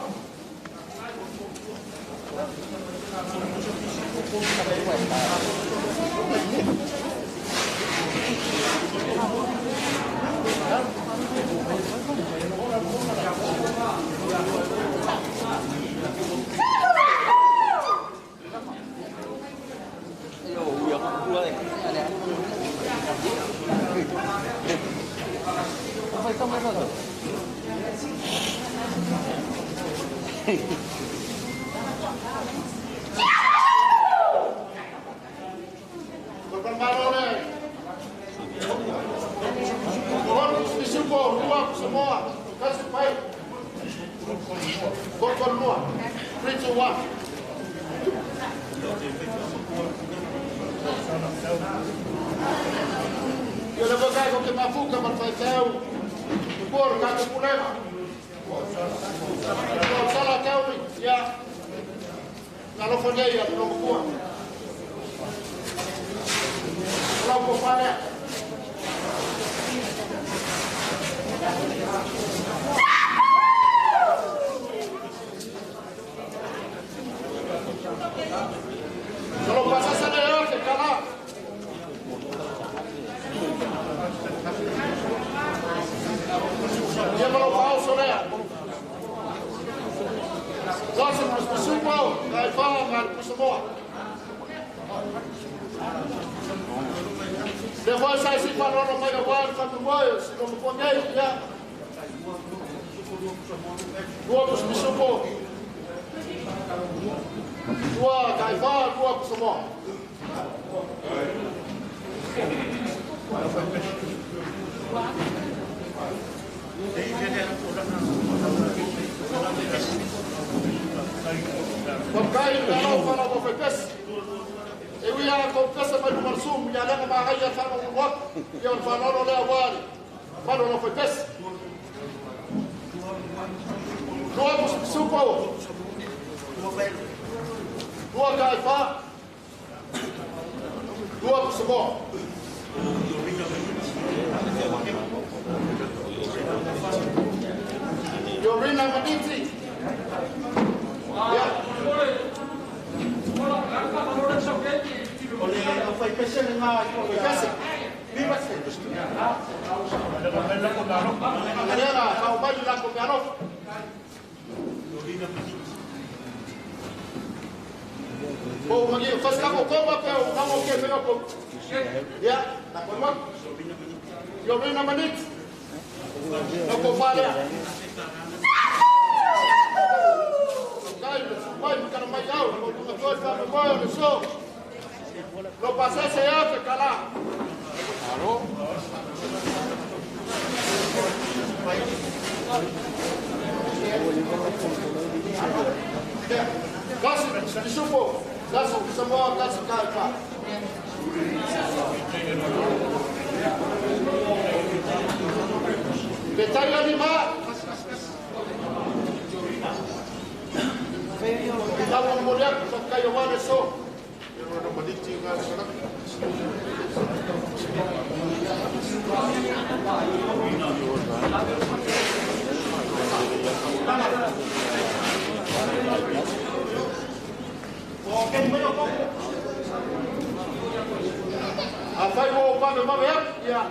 Afai o pame mame atu, ia,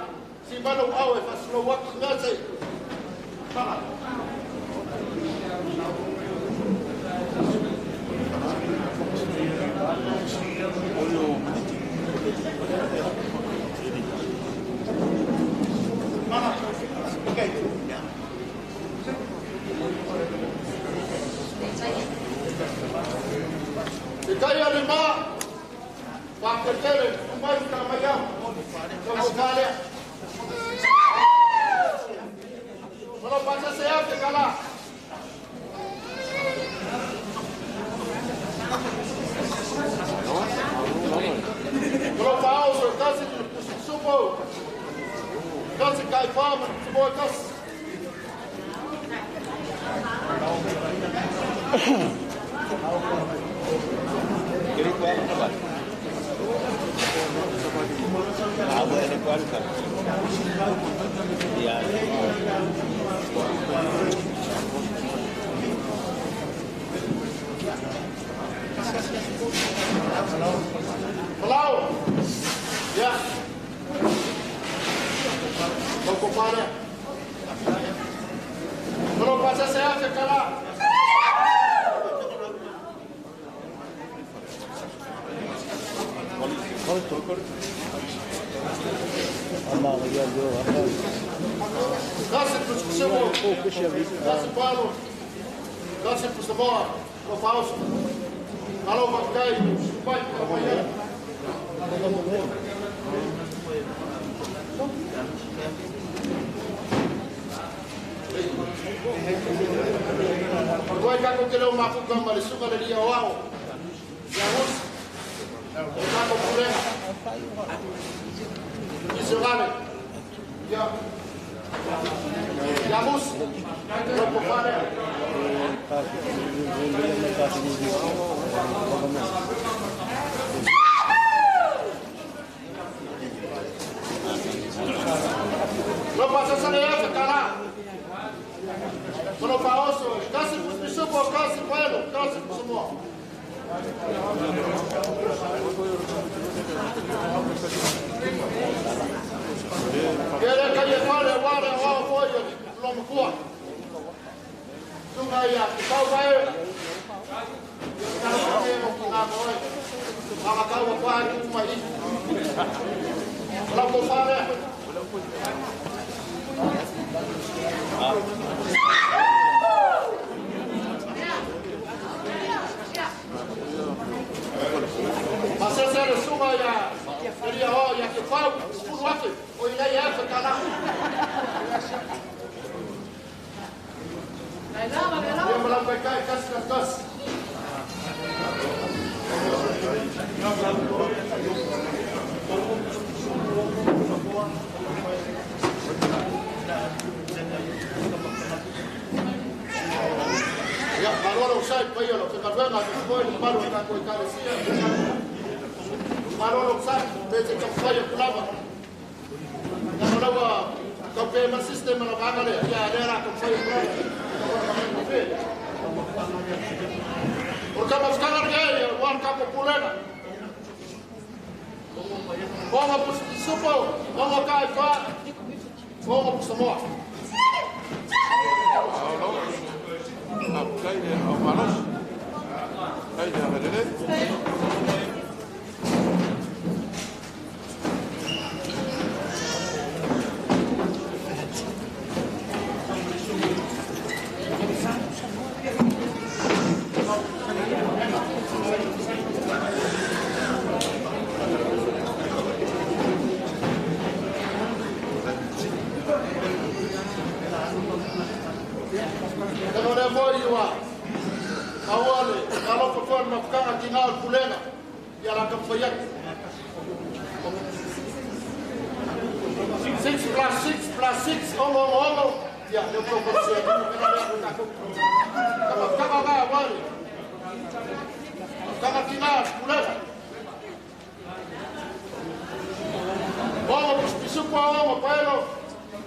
si manu au e faslo watu ngase. Panga. Panga. Okay. Te kai ale ma, whakatele, umai ka mai au, ka mokale. Malo pasa se au te kala. Malo pao so kasi tu pusupo. Kasi kai pama, te moe kasi. Palau. Ya. Loko pare. Malo pasa se au te kala. Kasi pusumo, kasi palo, kasi pusumo, lo pauso. Alo makai, supai kamaya. Koi kako te leo mafuka ma le suka le lia o ao. Ia osi. O kako pulega. Isorale. Ia. Ia musi. Lopo fare. Lopo asasale efe kala. Sono faoso, kasi pusupo, kasi puelo, kasi pusumo. Kere kai fale wale o foi lo mkua. Tunga ia tau vai. Ia ka o kwa tu mai. La ko fale. Masese le sunga ia ia o ia te fau sefulu afe o ina ia afe kala. Ia mala kai kai kasi kasi kasi. Ia marolo usai paio lo te kalwenga te foi maro ka ko ikalesia. Marolo usai te ka foi kulava. Na lawa ka pe ma system la vaga le ia le ra ka foi kulava. O ka ma skala le ia wan ka ko pulena. Onga pusupo, onga kai fa, onga pusamoa.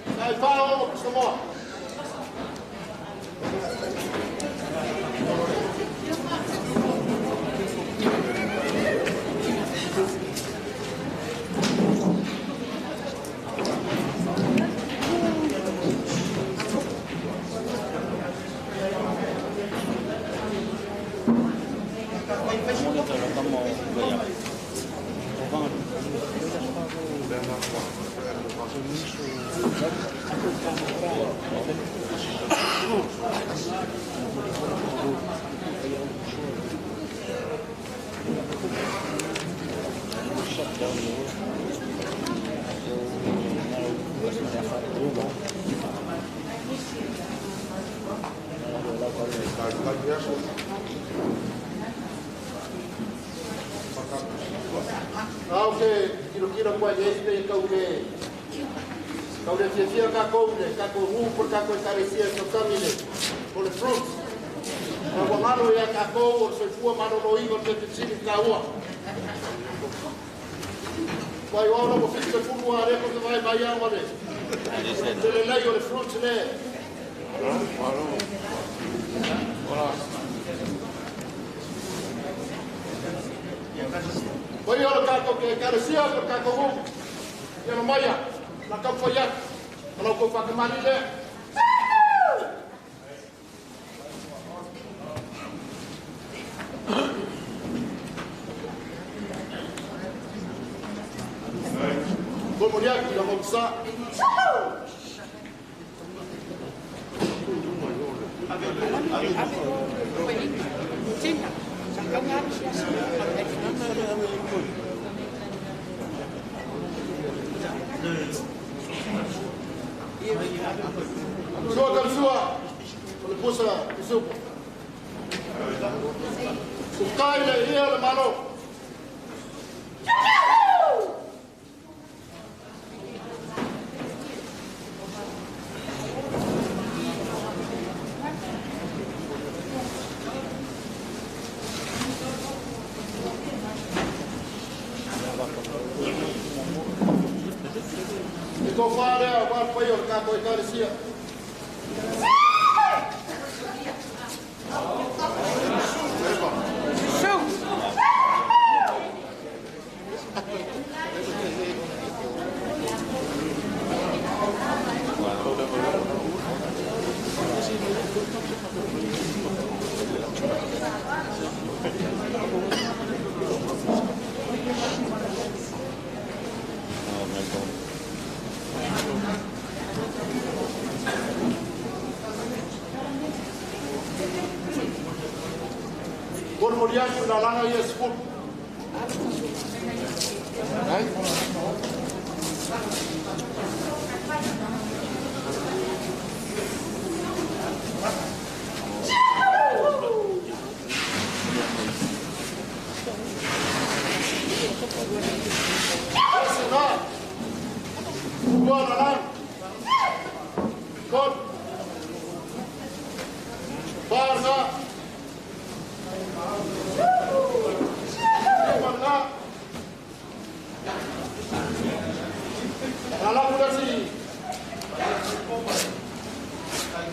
Sai fao Samoa.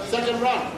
Second round.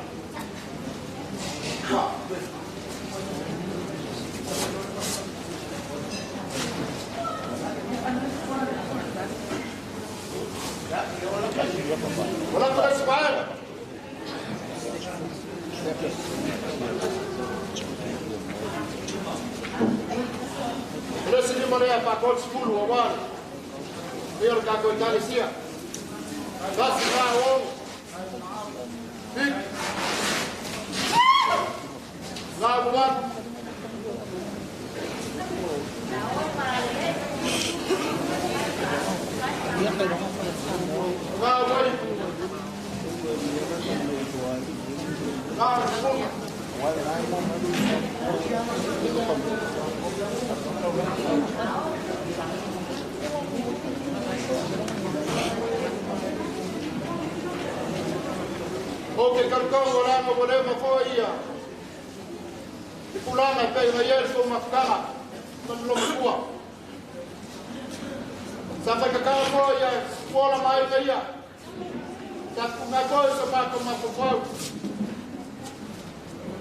Tapu ngai foi sa mātou mafofau.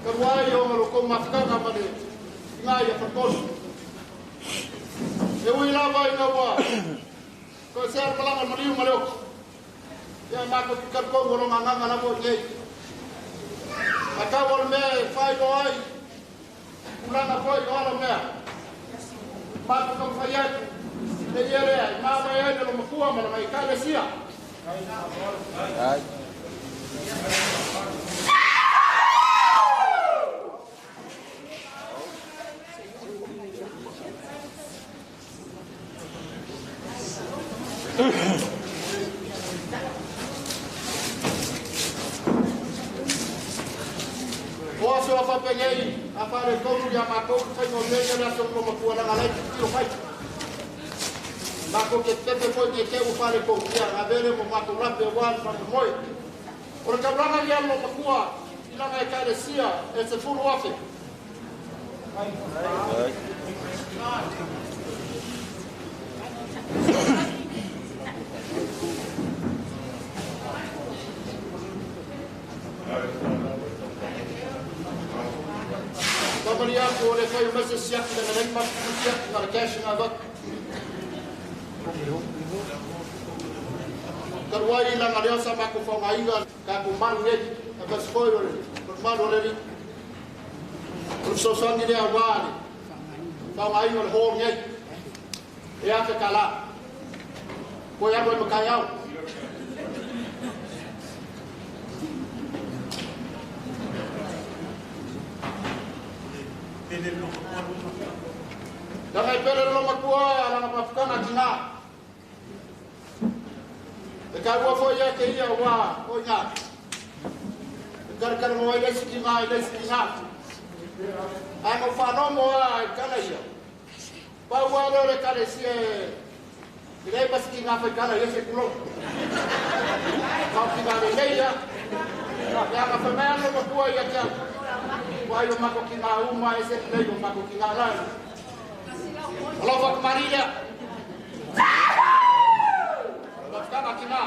Karuai o ngalo kou mafukanga ma le inga ia whakolu. E ui lava i ngā wā. Ko se ara malanga mariu ma leo. Ia mākou ki karkou o longa nganga na mo i nei. A kau o le mea e whai o ai. Ulanga foi o ala mea. Mātou ka mwhai atu. Te ia lea, i maa mai ai le mafua ma le mai kai le sia.
Ai.
O aso a whapengei, a whare kauru ia mākou, whai ngō nei ana aso mlo mapua langa lai ki tiro whai. Mākou ke tepe foi te teu whare kou kia, ngā vere mo mākou lape o wāni whare moe. O le kaulanga ia lo makua, i langa e kare sia, e se fulu afe.
Ai.
Kamari aku o le whai o mese siaki na ngai matu siaki ngā le cash ngā vak. Karuai langa leo sa mako whaunga inga ka ko maru nei, ka kasi foi o le maru o le ri. O le sosangi lea wā le, whaunga inga le hō nei, e ake ka la. Koe aru e makai au. Langa i pere lo makua, langa mafukana ki ngā. E ka ua foi ia ke ia wā, o ngā. E karakara mo ai leisi ki ngā, i leisi ki ngā. Ai mo whanomo a i kana ia. Pau wā leo le kare si e, i lei pasi ki ngā whai kana ia se kulo. Kau ki ngā le nei ia. Ia ngā whai mai ano makua ia kia. Wai o mako ki ngā uma e se lei o mako ki ngā lai. O lau whakamari lea. Mafukana ki ngā.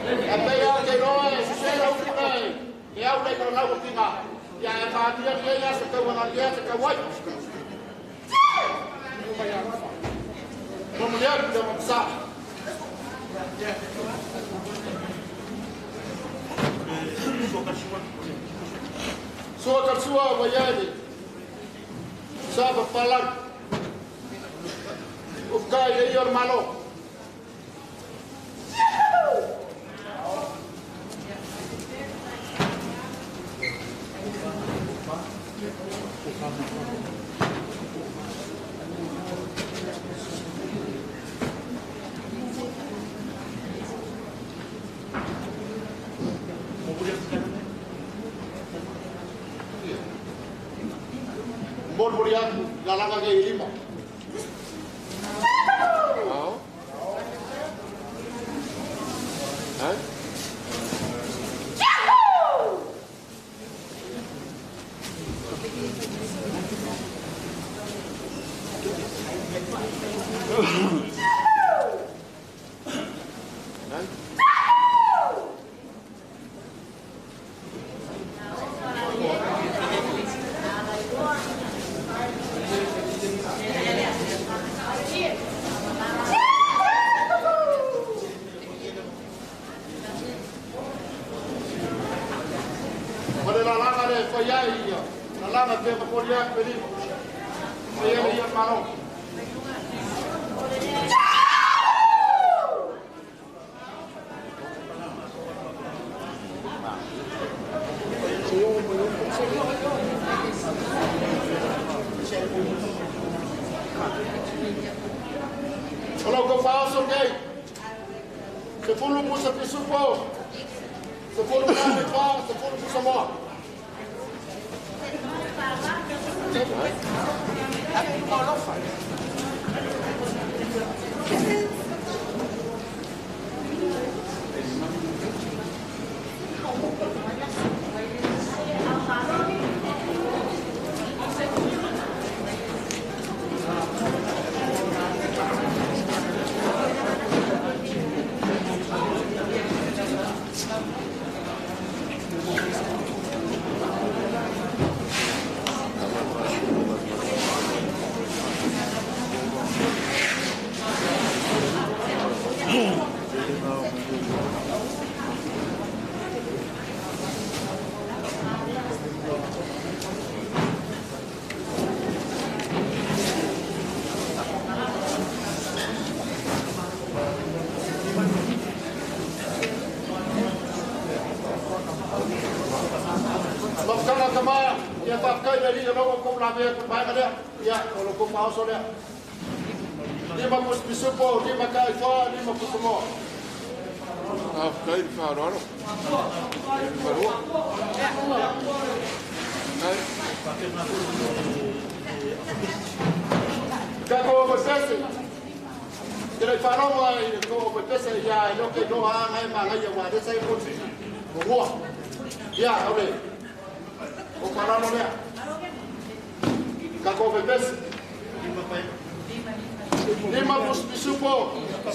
E pei au te roa e sisera upuna e. E au lei kora lau ki ngā. Ia e whaatia ni e ia se kauanga ni e se kauai. Mo muli atu te mapsa. Sua karsua waiani. Sa papalang. Ufkai le ior malo. Mori atu, la langa ke lima.
Ao. Ai. Ai.
Mare la langa le whai ai ia. La langa te makori aku e lima. Whai ai ia malo. O lau kau whaoso kei. Se fulu musa pisupo. Se fulu kame wha, se fulu musa moa. la vea ku mai lea. Ia, o lo ko pa oso lea. Lima pisupo, lima kai fa, lima pusumo.
Ah, kai fa ro. Marua. Kai.
Ka ko ko sese. Ke le whanonga i ko ko pese ia i loke no a ngai ma ngai wa de sai ko ko ia ole o parano lea ka ko pese lima pus pisupo ka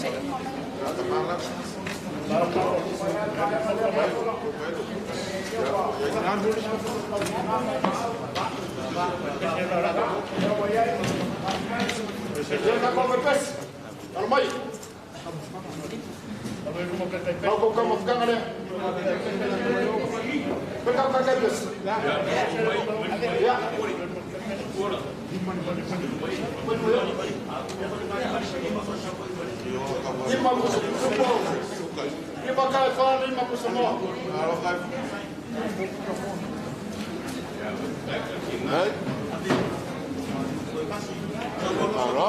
ko pese Almai. Lau kau kamu fukanga lea. Peka kaka pes. Ya. Lima pusupo. Lima kai fa, lima pusumo.
Hai. Aro.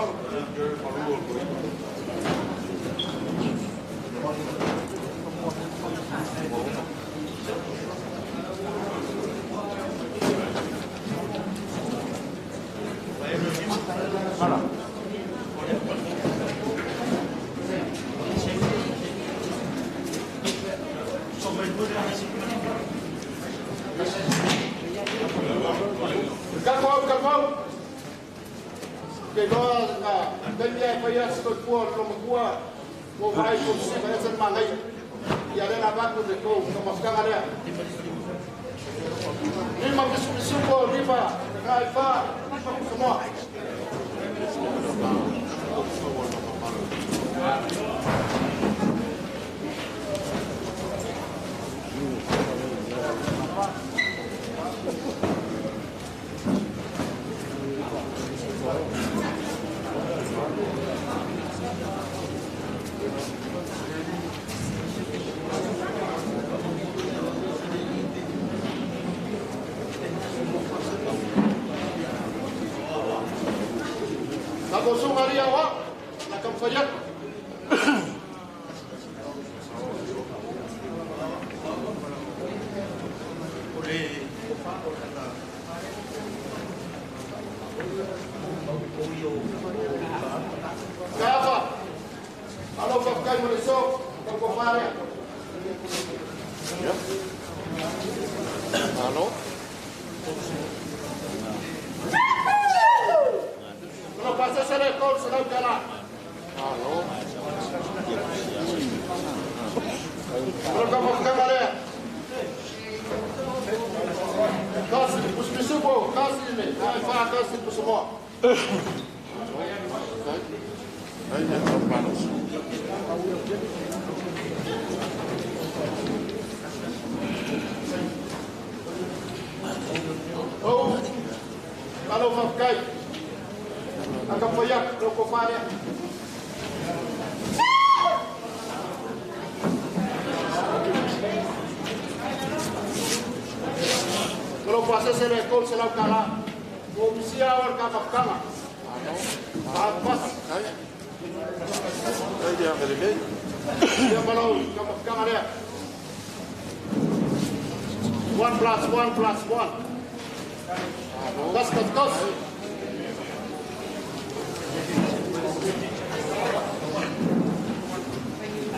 Kakau, kakau. Ke noa na taimi ai fai atu toi pua lo makua mo vai ko se vai atu mangai. Ia le na vaku de ko ka mafukanga lea. Lima pisupisupo, lima kai fa, lima kusamoa. Ako sungaria wa na kamfayak. Kafa. Alo fa kai mo so ko fare.
Ya. Alo.
Lo pasa se le col se le cala.
Alo.
Lo kamo kamare. Kasi puspisupo, kasi me. Ai fa kasi pusumo.
Ai ne panos.
Oh. Alo fa kai. Akapayak lo ko fare. Lo pasa se le col se la cala. O misia war ka mafkanga. Pas.
Ai. Ai dia ngele.
Ia malo ka mafkanga lea. 1 + 1 + 1. Kas kas kas.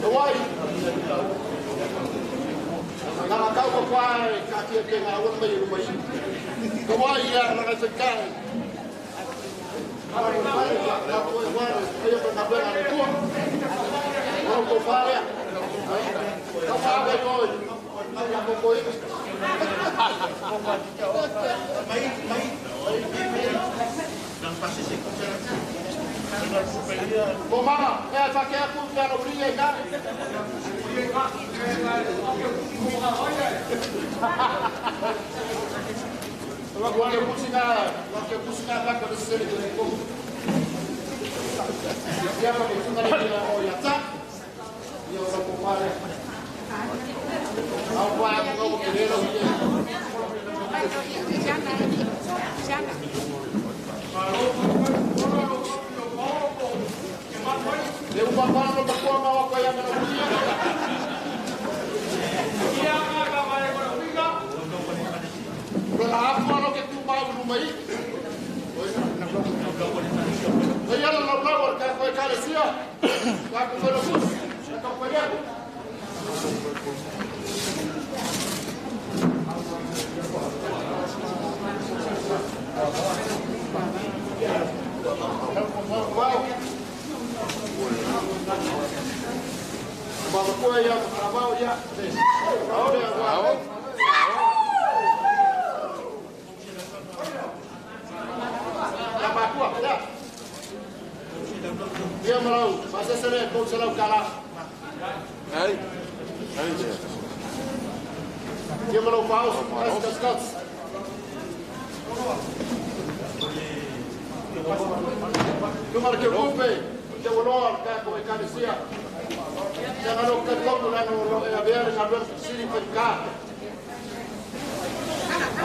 Hawaii. Nā kau ko kwae ka kia te ngā wana mai rumai. Hawaii ia na se kai. Ware ka koe ware ai pa ka pera ni tua. Ko ko fare. Ka fare ko. Ka ko ko.
Mai mai.
Ko mama, e fa ke aku ka no brilha ka. Wa ke pusina, wa ke pusina ka ko se le ko. Ia pa ke sunga le o ya ta. Ia o ko fare. Au pa ko ko ke le lo. Le uma pano no matua ma wako ya mana uia. Lo la afu ano ke tu mau luma i. Ia la lau lau al ka koe kalesia. Ka ko koe lofus. Ka ko ia. Wow. Baba koe ia, makarabau ia. Aore, wow. Ya makua, ya. Ia marau, masesere kou selau kala.
Ai. Ai le.
Ia marau paus, kas kas kas. Tumara ke kupe, te waloa ka ko e kalesia. Te ngalo ka toku lano lo e avea le ngalo siri pa ka.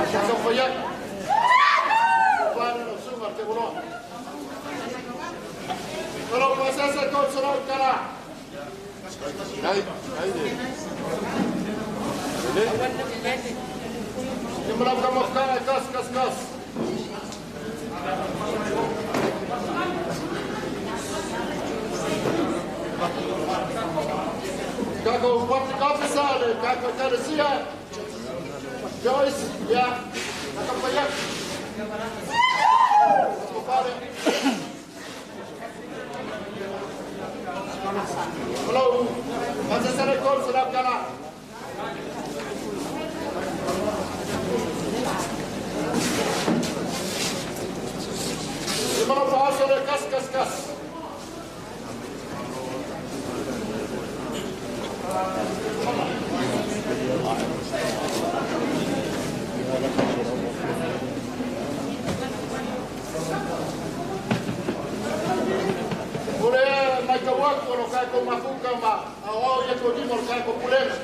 Asa ka pa yak. Plano no suma te waloa. Malo pasasa ko selau kala.
Ai. Ai le. Le.
Ia marau ka mo kas kas kas. Kako public officer le kako kalesia. Joyce, ya. Kako payak. Pare. Hello. Masesere kol selau kala. Ia marau paoso le kas kas kas. Ore mai ka wako lo kai ko mafuka ma ao ia ko dimo lo kai ko pulenga.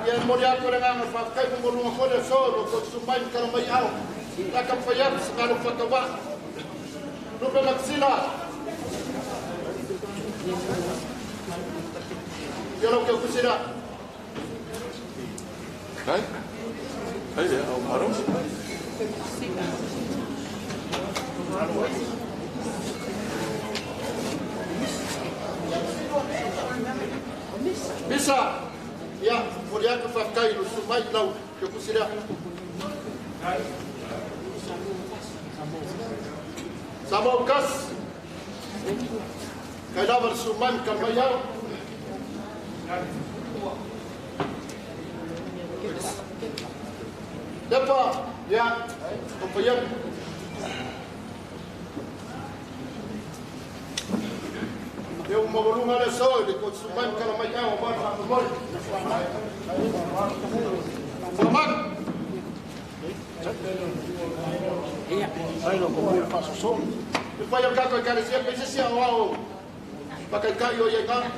Ia mori atu le nganga fa kai mo lunga ko le so lo ko sumai ka mai ao. La ka fa yap sa lo fa ka wa. Lupe maxila. Ia lo ke kusira.
Ai. Ai le, au maro.
Bisa. Ia mori atu fa kai lo sumai lau ke kusira. Samo kas. Kai lava sumai ka mai ao. Lepa, ya, compañero. Eu uma volunga le so de consumar kala mai ao ba fa mo. Famak.
Ai lo ko fa so.
E pai o kako kalesia pese sia ao. Pa kai kai o ia ka.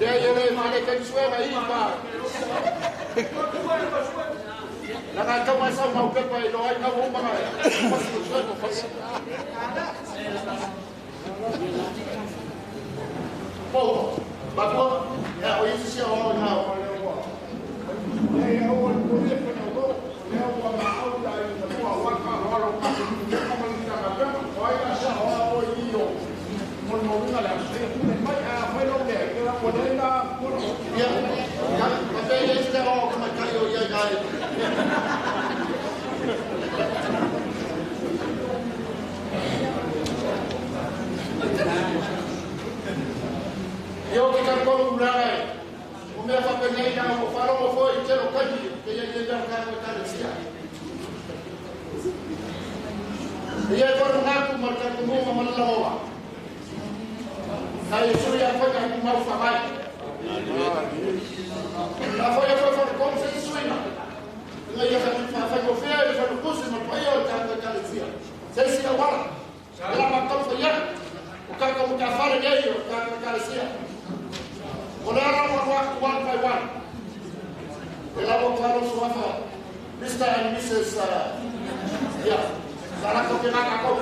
Ia le male kai suena i pa. La ka ka mai sa mau pepa i lo ai ka mo manga. Po, ba ko ya o isi sia o na.
Ia o ko le pa no le o ma au la i ko wa ka ro ro ka ka ma ni ka ka o ai sa o i o. Mo mo lunga le se mai a foi lo le ko le na ko
Ia ka ka te ia isi o ka mai kai o ia kai. Ia o ke ka ko ula e. O mea whapenei na o wharongo foi te ro kai te ia ia ia ka ko kalesia. Ia koru ngaku mar ka kumunga mana lahoa. Kai suri a foi ka kumau whamai. La foi a foi foi como se suina. Nga ia ka whai ko fea i whai kusi ma paia o ka kalesia. Se si a wala. Ela ma tau whai o ka ka ka whare nei o ka ka kalesia. O le ara wa one by one. E la mo karo suafa. Mr. and Mrs. Yeah. Sara ko ke naka ko.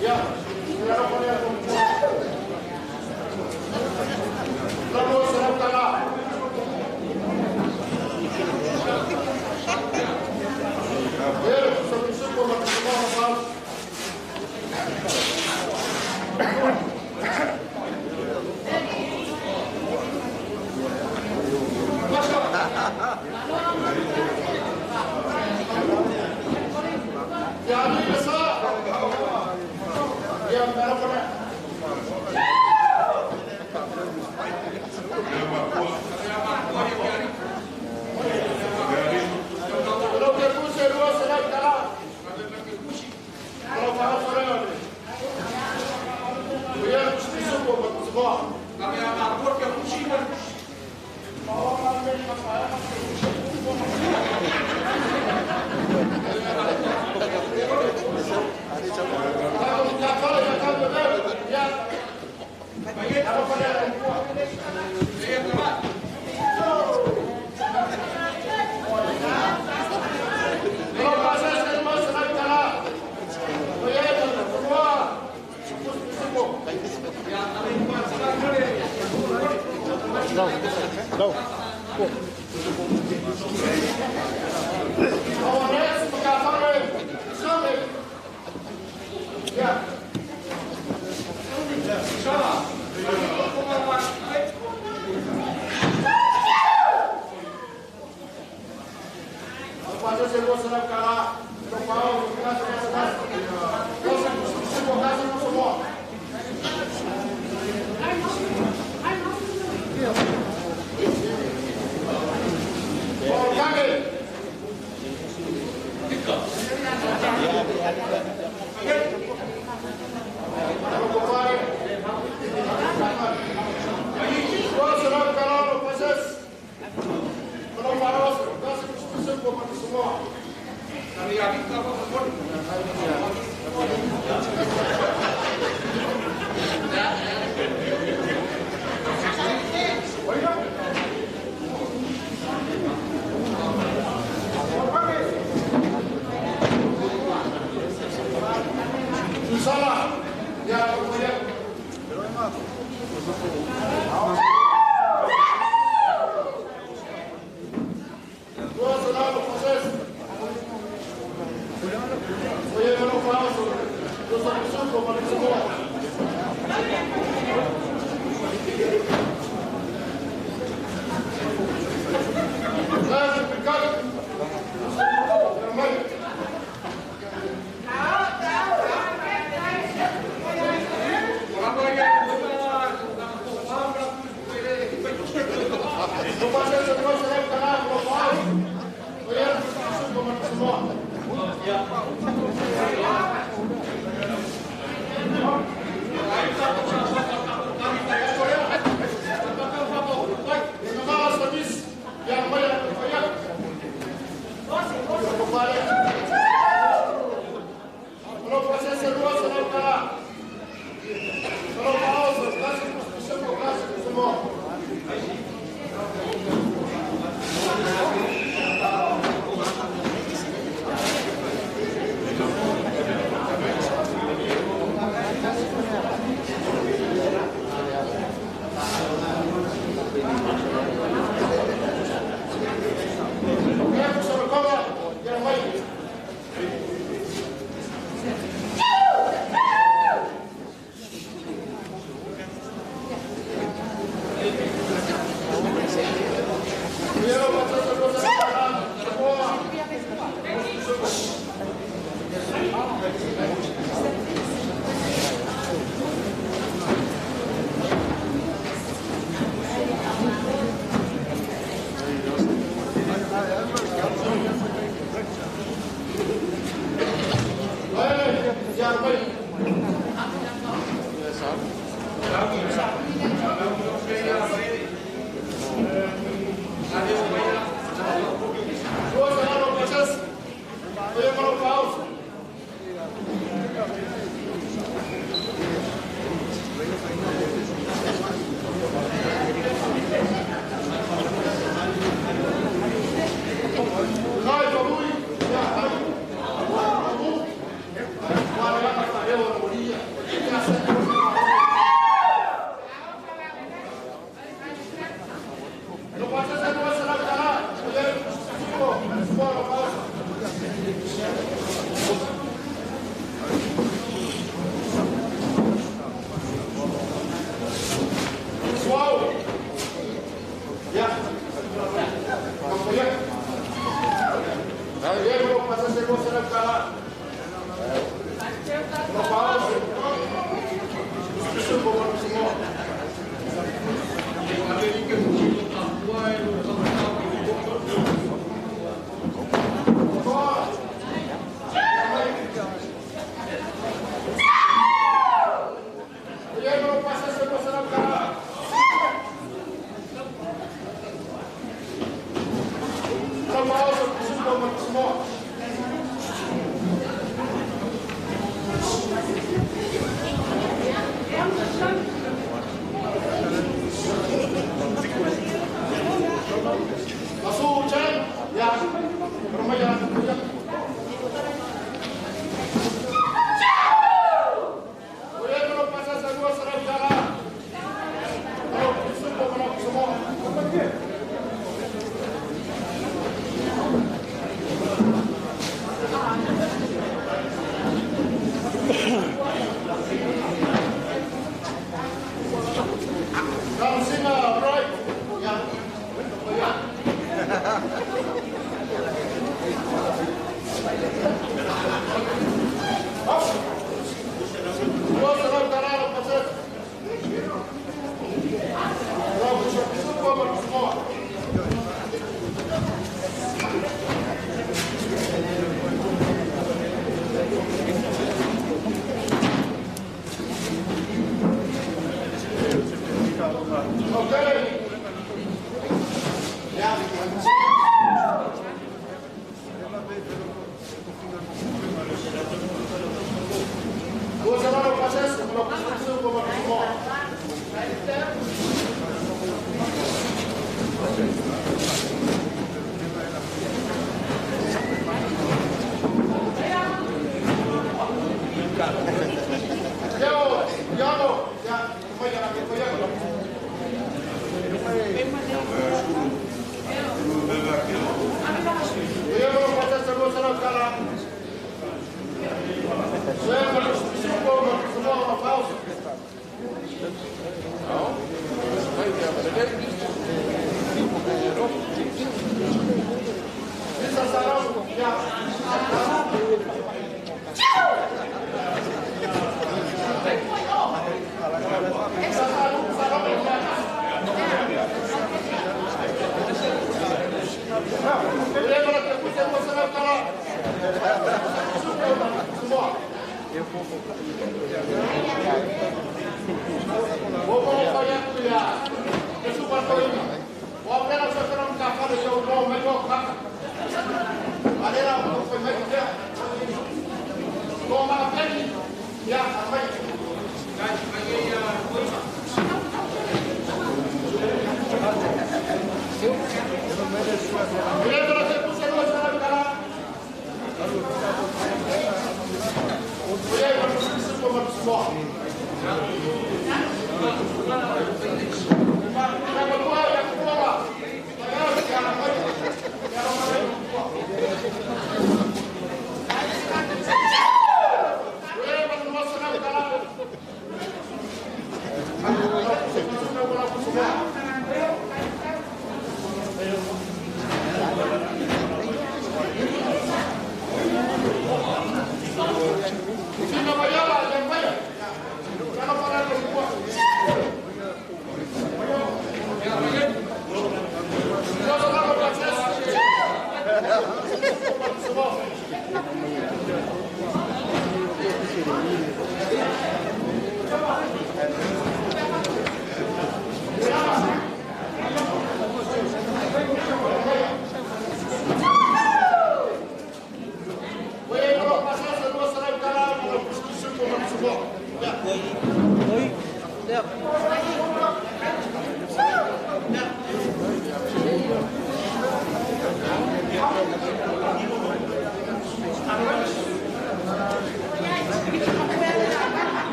Yeah.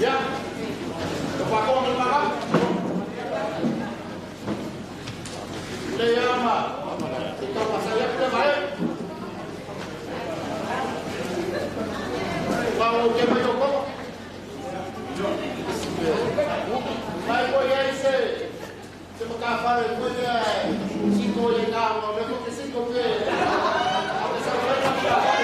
Ya. Ko ma ma. Le ama. Ito pasaya ko ba? Mau ke mai ko? Mai ko ya ise. Se mo ka fa le ko ya cinco ya ka mo me ko que cinco que. A pesar de que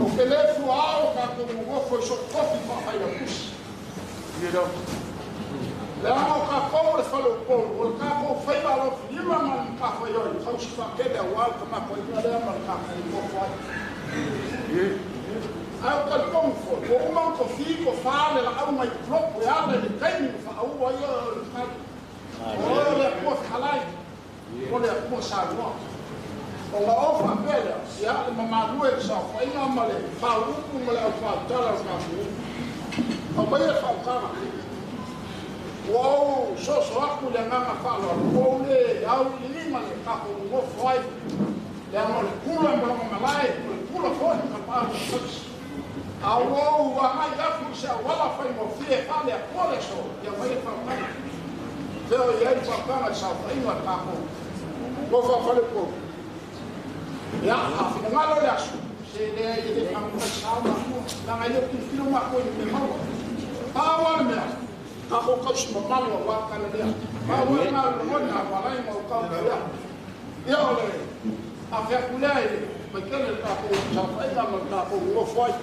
O ke le fuao ka tatou nonofo i so'u tofi fa'afailautusi. Leaga o tatou o le faleupolu, o le tatou faiva alofilima ma le matafaioi tausi fa'atele auā le tamatoaiga lea ma le tatou nofo ai. Ae o talitonu foi ua uma ona tofī tofā le la'auga i kulopu e ala i le taimi ma fa'aua ia o le tali o oe o le Atua fetalai, o le Atua saunoa ona o fa'apea lea ia le mamalu e le saofaiga ma le fāuupu ma le aufautala o le tatou aumaia le fa'autaga. Ua ou soso aku le agaga fa'aloalo, ua ou lē auiliiliga le tatou nonofo ai, leaga o le pula ma lona malae, o le pula foi ma tapaau tausi, a ua ou agai atu i se auala faigofie fa'aleatua le aso ia mai le fa'autaga fea o i ai le fa'autaga i le saofaiga le tatou nofo afalepolu. Ia a finagalo le aso se leai e lē fagafaisao makua laga e lē tilotilo makou i le mea maua pau a le mea tatou tausi mamalu auā tala lea pau ai na logona aualai ma o tau lea. Ia o le afe atu lea i le maitele le tatou saofaiga ma le tatou nonofo ai.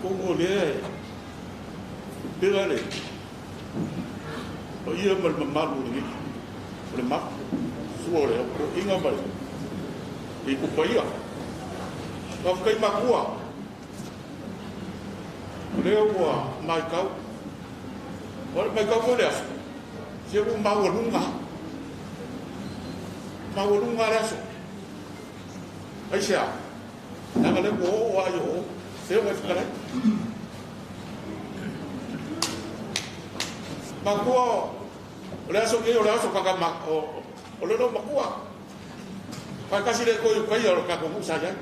Kongo lea e pera le o ia ma le mamalu o le o le mapu sua o le o inga mai i kupaia. Faafetai makua. O lea ua maitau. O le maitau foi le aso. Se ua maualuga. Maualuga le aso. Aisea. Leaga lea ua oo a i o. Se ua fetalai. Makua o le aso nei o le aso kaka ma o le makua. Faatasi le koi ukai o le tatou nuu sa i ai.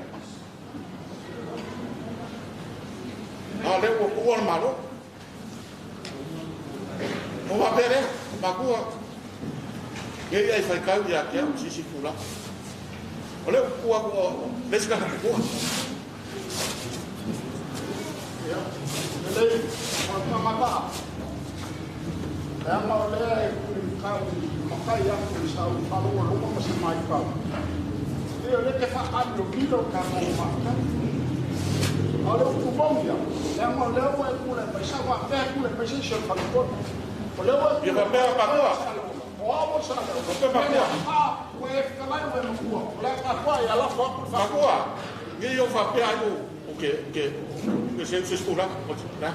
A o lea ua tuua le Malo. O faapea lea, makua, nei ai faitau ia te au sisi tulaga. O lea ua tutu atu o le isi kaka matua.
Ia, lelei, fautuaga va'a, leaga o lea e tulimatau matai atu i sau faalogologo ma se maitau. Ia o lea te fa'akamilomilo le tatou mafutaga. A o le upu moni ia, leaga o lea ua e tulai mai sa faapea e tulai mai se isi o le faletolu. O lea ua e
Ia
tulai mai
faapea makua.
o au o le Saleaula.
Faapea makua.
Ua e fetalai ua e matua. O le a tatou ai alafo atu le
Makua,
fa'atoa.
nei o faapea ai o ke ke ke se se tulaga o la.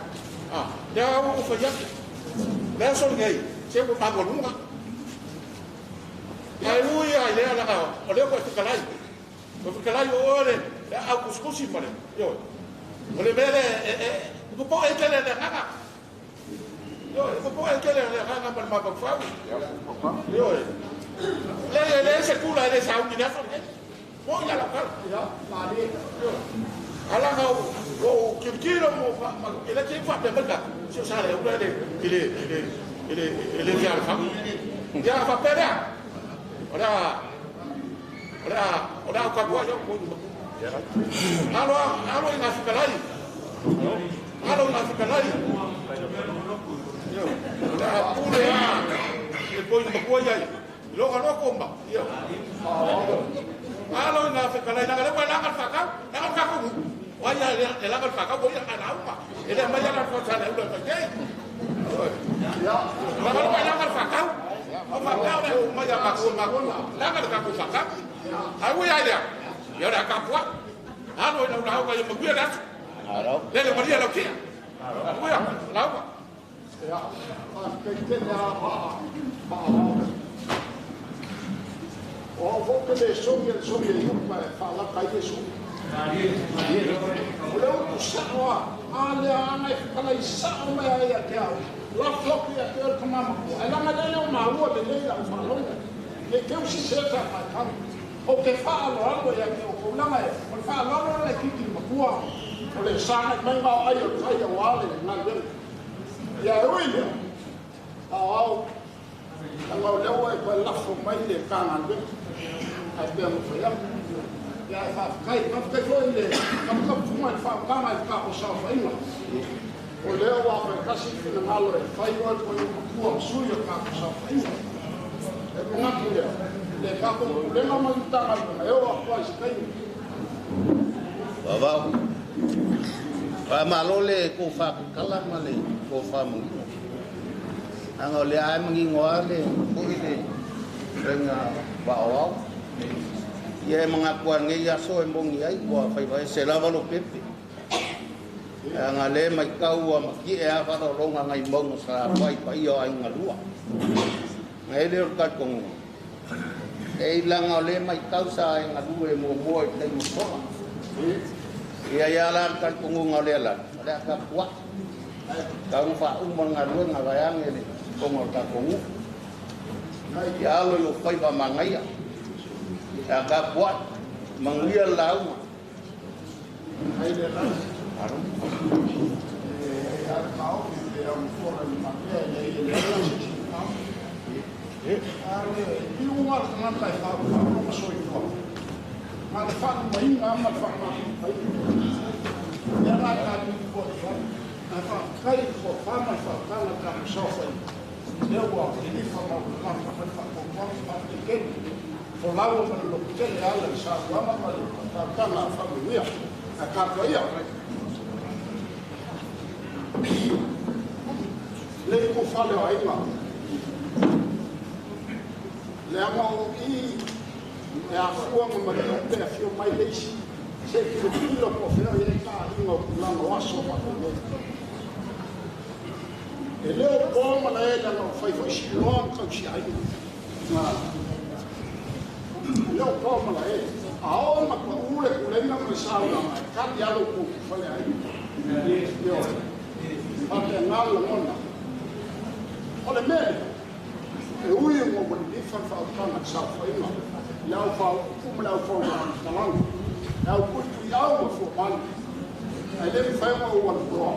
Ah, lea ua ou fai atu. Le aso lenei, se ua maualuga. Ae ui lava i lea laga o lea ua e fetalai. Ua fetalai o oe le aau kusikusi ma le, ioe. O le mea lea e e popo'e tele le agaga. Ioe, e popo'e tele le agaga ma le mafaufau. Ioe. Leai e leai se tula e le sauni i le aso lenei. Mo'i a lau tala.
Ia, malie.
Ioe. Alaga ua ou tilotilo ma ma e le te faapea mai tatou, se o Saleaula e le e le e le e le e le fealofani. Ia a faapea lea, o le a o le a o le a ou tapuai au koe Alo alo i ngā fetalai. Alo i ngā fetalai. Ioe. O le a pule a le poi matua iai. Loga loko ma. Ioe. Alo i ngā fetalai laga le laga le whakau. Laga le whakau. Wai a le laga le whakau o ia ka lauma. E le mai ala le whakau ula mai nei. Ioe.
Ia,
Laga le laga le whakau. O whakau le mai a makua makua. Laga le kaku whakau. Ai ui ai lea. Ia o le a kapua. Alo i lau lauga ia manuia le aso. Lele malia lau tia. Manuia, lauga.
Ia, faafetai tele a va'a fa'aao. O au fo'u ke lē sogi e le sogi e iupa e fa'alaka ai Iesu. O le upu sa'o a, a lea ana e fetalai sa'o mai ai ia te au. Lafo atu ia te oe le tamā matua. Ae laga lea leo maua lelei la'u faalogo. Ne i teu sisē sa faitau. Ou te fa'aloalo ia te outou laga e o le fa'aloalo le kiki matua. O le sagai mai ma o ai o le tai auā le galuega. Ia e ui lea, ao ao, laga o lea ua e toe lafo mai le Matagaluega. Ae pea ma fai atu. Ia e faafetai, faafetai foi i le kamutaputuga i le fa'autaga i le tatou saofaiga. O lea ua faitasi finagalo e fai oe po o matua ma sui o tatou saofaiga. E manatu lea, le tatou pulega ma le Matagaluega e oo atu ai i se taimi.
Vavao. Faamalo le tofa tatala ma le tofa manino. Leaga o lea lava e manino lava le foi le faiga faaoao. Ia e manatu lava i lenei aso e moni ai ua faiva ese lava Lopepe. Leaga o lea e matau ua matie lava faaaloaloga nai mauga o Salafai i paia o aiga lua. Ona i ai lea o le talitonuga, e leaga o lea e matau sa e galue muamua i le taimi ua sola. E i ai lava la le talitonuga o lea lava, o le a tapuai. Tau ina faauma le galuega vaeane le fofoga o le tatou nuu. Ia alo i ou faiva manaia. Ia tapuai, manuia le lauga.
Folau ma le lototele e ala i saunoaga ma le faautaga faamanuia. Ae tapuaia le ifofale o aiga, leaga o i e afua ma maliu pe afio mai le isi se i tilotilo po o fea o i ai taaiga o tulaga o aso faapenei. E le o po ma lae leaga ua fai foi siloa ma tausiaiga. E le o po ma lae. A oo ina pau le pulega ma le saunoaga, e tali lava lo outou fale aiga. Ioe. Faapena le lagona. O le mea lea, e ui ina ua lilifa le faautaga i le saofaiga i le au faaupu ma le au faufaamatalaga, le au puipuiau ma fuamalu, ae le mafai ona ou alu loa,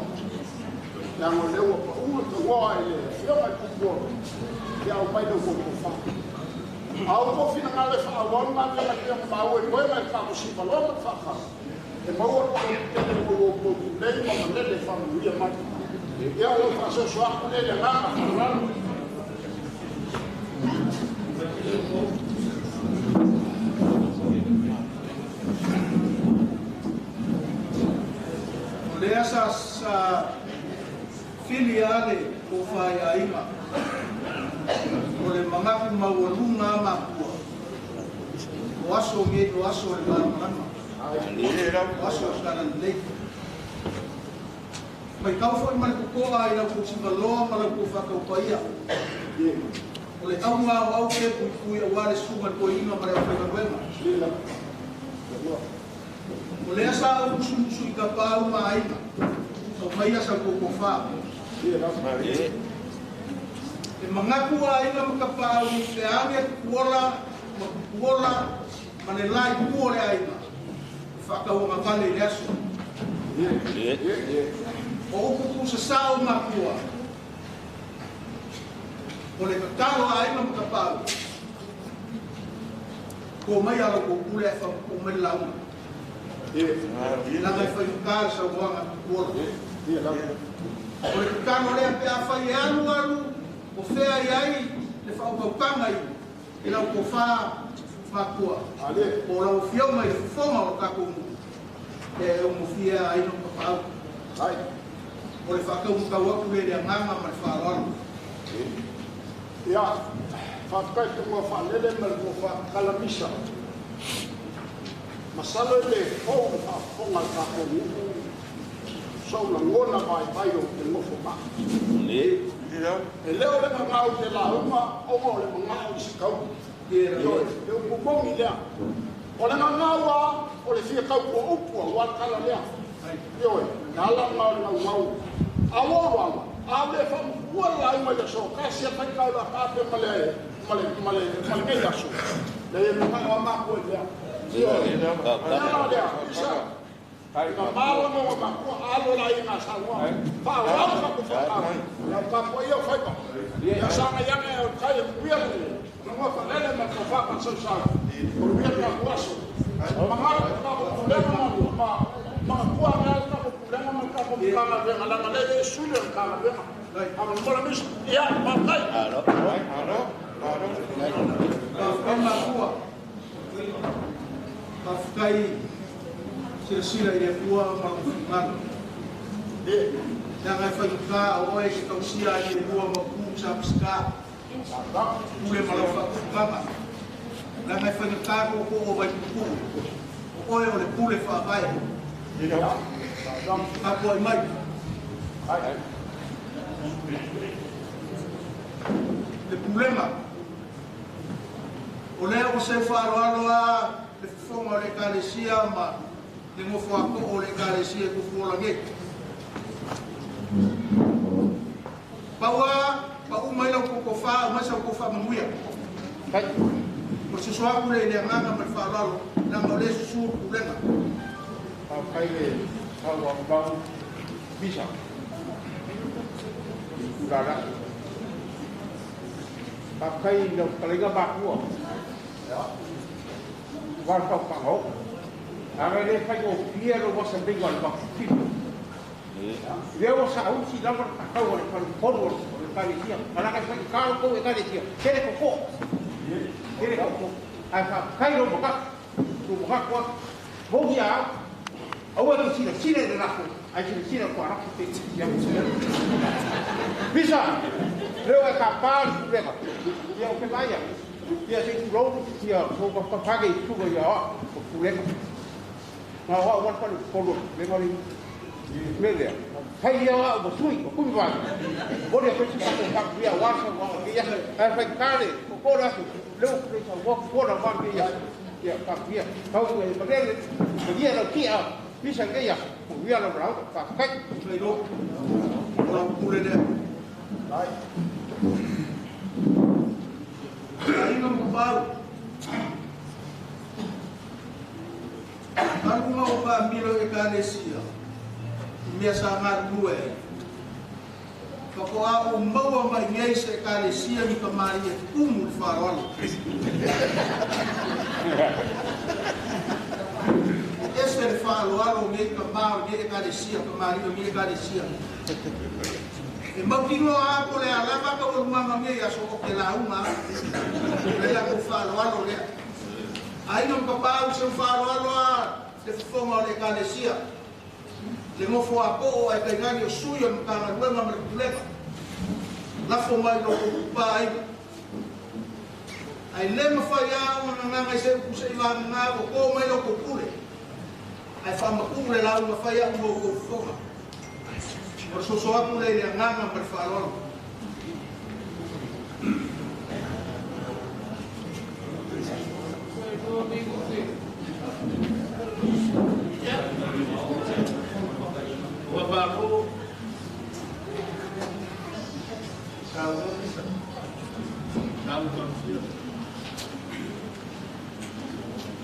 leaga o lea ua pau le tauoa i le Afioga i Pupuola ia aumai le outou tofa. A o outou finagalo e faaauau le galuega e pei ona maua i moega i le faatosivaloa ma le faafala, e maua le lototele mo lo outou tulei ma malele e faamanuia mai. Ia, o lau faasoaso atu lea i le agaga faaaloalo.
O lea sa fili lava le tofa i aiga, o le manatu maualuga a matua, o aso nei o aso o le malamalama, o aso o le talalelei. Maitau foi ma le totoa i lau tausigaloa ma lau faataupaia. O le auga o au ke puipui aua le susuga i le toeaina ma le aufaigaluega. O lea sa ou musumusu i tapaau ma aiga, aumaia sa outou tofa. E manatu aiga ma tapaau pe age Tupuola ma Tupuola ma le la itu o le aiga e faatauagavale i le aso. O upu tuusasa o matua, o le tatalo a aiga ma tapaau, ko mai a lau kou pule ae whakapau mai le lauga. Leaga e faigata le saunoaga a Tupuola. O le tatalo lea pe afai e alu alu o fea i ai le faautautaga i lau tofa matua, po o lau afioga i le fofoga o le tatou nuu, e augofie a aiga ma tapaau. O le faataumatau atu lea i le agaga ma le faaaloalo.
Ia, faafetai i le toga faalele ma le tofa kalamisa. Masalo e le fou le faafofoga a le tatou nuu sou lagona vaivai ou te nofo maʻu. E le o le gagau i le lauga ona o le manao i se kaua. Ioe, le upu moni lea. O le gagau lava o le fia tautua upu aua le tala lea. Ioe, le ala lena o le naunau. A ua ou ala, a ua le faamutua le lauga i le aso, tasi a taita o le a tape ma le, ma le, ma le, ma lenei aso. Leai, e manao lava matou i lea. Ioe, o le ala lea, Isa, ina malama ua matua alo la i ngā saunoaga. Faaauau le tatou fonotaga, ia o tapuai au faiva. Ia sagai ane au i tai e manuia le manoa faalele ma le tofa faasausau. Manuia le tatou aso. Manatu le tatou pulega ma manatua ane ai le tatou pulega ma le tatou
o Matagaluega leaga lea e le sui le Matagaluega. Faamolemole Misa. Ia, faafetai.
Malo.
Malo. Malo. Faafetai makua. Faafetai silasila i le Atua ma lona finagalo. Leaga e faigata o oe e te tausia ai le lua ma upu sa Peseta. Pule ma lau faatufugaga. Leaga e faigata tootoo o Vaituutuu. O oe o le pule faavae. Tapuai mai. Le pulega. O lea ua seu faaaloalo lava le fofoga o le Ekalesia ma le nofoatoo o le Ekalesia i Tufuola nei. Pau lava, pau mai la outou tofa, aumai sa outou faamanuia. O le soso atu lea i le agaga ma le faaaloalo, leaga o lea e susu le pulega. Faafetai le saunoaga Misa i Tulalai. Faafetai i lau fetalaiga matua aua le fautuaga oo. Leaga e le faigofie lou masalima i le matou Lea ua saausi lava le faatau a le faletolu o le Ekalesia, leaga e faigata lo outou Ekalesia, tele totoa, tele totoa. Ae faafetai lou manatu, lou manatu atu, moni a au, aua e te silasila i le lafo, ae silasila i le tualafo te ia. Misa, lea ua e tapa le pulega, ia ou te vaai atu, ia se i tulou, ia sou tafatafa ane i susuga ia au o pulega. Na o au ma le faletolu o le pulega lenei. Mea lea, fai ia au ma sui, o kui vai. Moni atu ai se matou faamanuia aua le saunoaga o lenei aso. Ae faigata le toto le aso, lea ua tulei saunoa fofola ma lenei aso. Ia, faamanuia, tau e malele, malie lau tia, pisa i lenei aso, manuia lau lauga, faafetai.
Faailoa, o lau pule lea. Aiga ma Pau. Talu ona ou faamilo i Ekalesia i mea sa galulue ai, faatoa ou maua mai nei se Ekalesia ni tamalii e tumu i le faaaloalo. E ese le faaaloalo o nei tama o lenei Ekalesia, tamalii o lenei Ekalesia. E mautinoa lava po o le a lava taualumaga o nei aso o te lauga au, o le latou faaaloalo lea. Aiga ma Tapaau seu faaaloalo a le fofoga o le Ekalesia, le nofo a too ae tainane o sui o le Matagaluega ma le Pulega. Lafo mai lo outou tupa aiga. Ae le mafai a ona gagaga i se upu se i vagana ua to mai lo outou pule, ae faamatuu le lauga fai a'u mo outou fofoga. O le soso atu lea i le agaga ma le faaaloalo.
Ua malo.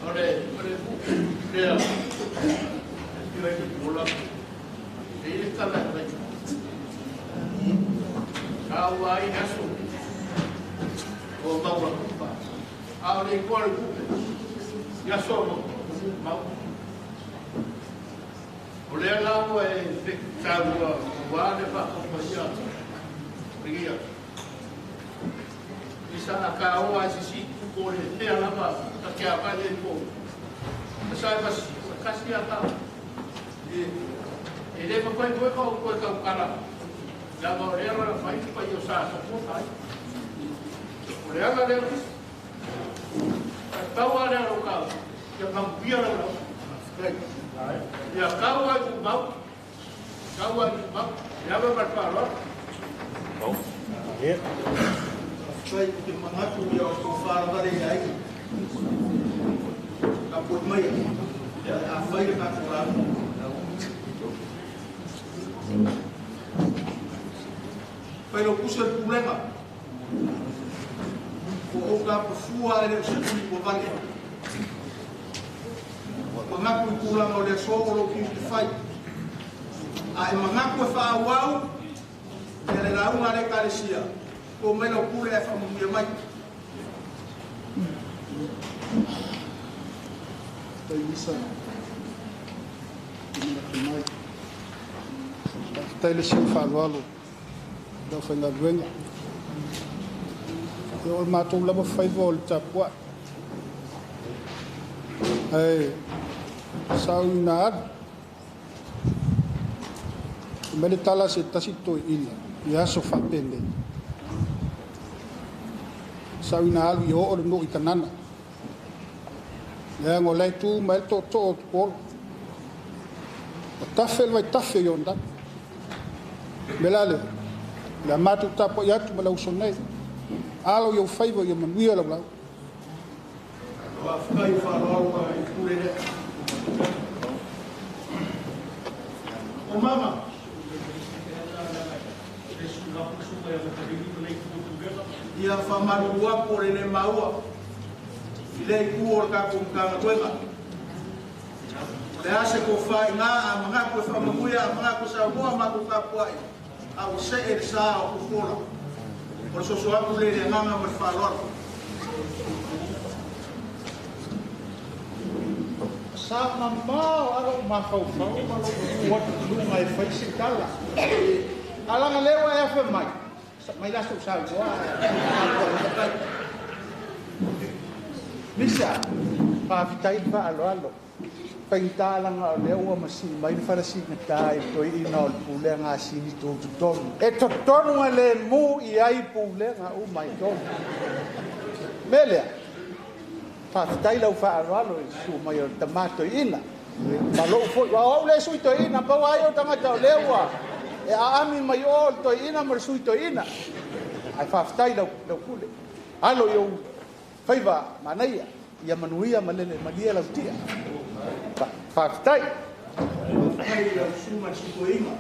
O le lea e fia ai Tupuola, e i ai le tala e fai. Sa ua ai le aso o maua kupa. A o le igoa o le tupe, i aso o mau. O lea la ua e taua ua le faapapaia lenei aso. I sa ka oa e sisi po le pea lava ta ke a vai le po. Sa e kasi, kasi a ka. E le mafai foi ka o koe taukala. Leaga o lea la fai le paia o sa sapota ai. O le aga lea Ae pau lava lea o lou kau, ia manuia lau lauga. Ia kau ai tumau, kau ai tumau, e ave ma le faaaloalo.
Faafetai ou te manatu ia outou faalavale i aiga. Tapuai maia o le a fai le tatou lauga. Failautusi o le Pulega, ua ou tapafua ae le o se uli ua vale. Manatu i tulaga o le aso o lou tiute fai. A e manatu e faaauau ia le lauga a le Ekalesia, to mai lau pule ae faamanuia mai.
Faafetai Misa i le manatu mai. Faafetai le sii faaaloalo i le aufaigaluega. Ia o le matou lava faiva o le tapuai. Ae sa ina alu. Fai mai le tala a se tasi toeaina i aso faapenei. Sa ina alu ia oo le nuu i Kanana. Leaga o la e tu mai ai le tootoo o Tupuola. Ua tafe le vaitafe o Iorodani. O le mea la lea, o le a matou tapuai atu ma le uso nei. Alo i ou faiva ia manuia lau lauga.
Faafetai faaaloalo ma le pule lea. O mama. Ia faamalulu atu o le le maua i lea itu o le tatou Matagaluega. O le a se tofa i ina a manatu e faamanuia, a manatu e saunoa, matou tapuai, a ua see le sa o Tupuola. O le soso atu le i le agaga ma le faaaloalo.
Sa mamao a lou mafaufau ma lou tu atu i luga e fai se tala. Alaga lea ua e afe mai, mai la sou saunoa. Misa, faafetai le faaaloalo. Faigata laga o lea ua masii mai le falasigata i le toeaina o le pulega a sini tutotonu. E totonu e lemu i ai pulega uma i tolu. Mea lea, faafetai lau faaaloalo i le susu mai o le tama toeaina. Ma lou foi, o au le sui toeaina, pau ai o tagata o lea ua e aami mai o le toeaina ma le sui toeaina. Ae faafetai lau pule. Alo i ou faiva manaia, ia manuia ma lele malie lau tia. Faafetai.
Faafetai i lau susu ma le sui toeaina.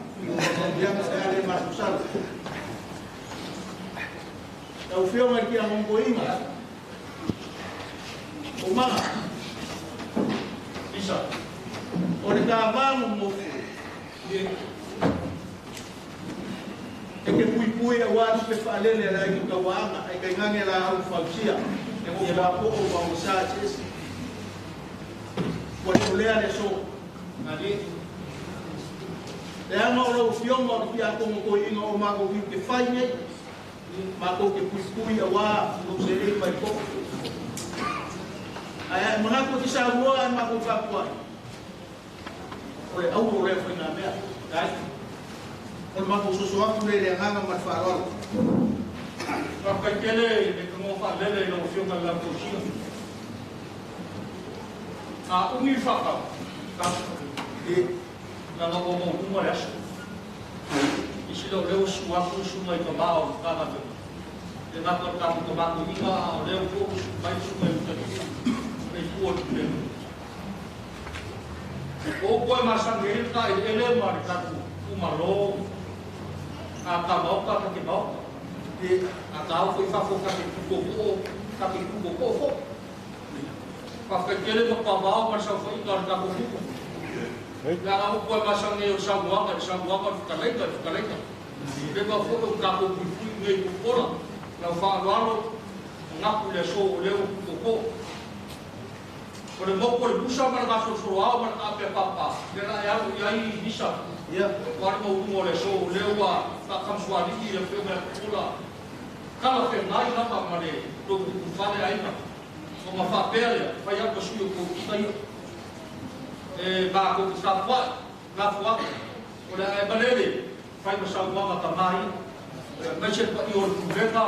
Ia se ale masalosalo. Lau Afioga i le Tiakono Toeaina. O maga.
Isa.
O le tavago mofu. E ke puipui auā tupe faalele a le aiga tauaaga ae tainane laau fausia e gofoapo'o ma ogasā eseese. Ua le o lea le aso. Leaga o lau Afioga o le Tiakono Toeaina o matou tiute fai nei, matou te puipui auā lou selei mai to'o. Ae a e manatu e te saunoa ae matou tapuai. O le auro lea o faigamea. O le matou soso atu lea i le agaga ma le faaaloalo.
Faafetai tele i le tanoa faalele i lau Afioga i le Lautosia. A umi le faatau, leaga ua maualuga le aso. Isi lea o lea ua susu atu le susuga i tama o le Matagaluega, e le gata o le tatou tama toeaina, a o lea foi ua susu mai le susuga i Ulutalii le itu o le Pulega. O upu e masani ai le taeleele ma le tatou itumalo, a ta maota ta te maota, a ta ao foi i fafo ta te tutotoo, ta te tutotoo foi. Faafetai tele ma pavao ma le saofaiga a le tatou nuu. Leaga upu e masani ai o le saunoaga, le saunoaga o le fetalaiga, le fetalaiga. Leva foi o tatou puipui i nei Tupuola, lau faaaloalo, manatu i le aso o lea ua tutotoo. O le motu o le musa ma le gasolosolo ao ma le taapea papa, lea la e alu i ai Misa. Ua le maualuga o le aso o lea ua faakamusualii le Afioga ia Tupuola. Talafeagai lava ma le tou tutufale aiga. Ona faapea lea, fai atu ma sui o toeaina ia. E matou te tapuai, lafo atu, o le a e malele, fai ma saunoaga tama ia. Aemaise le paia o le pulega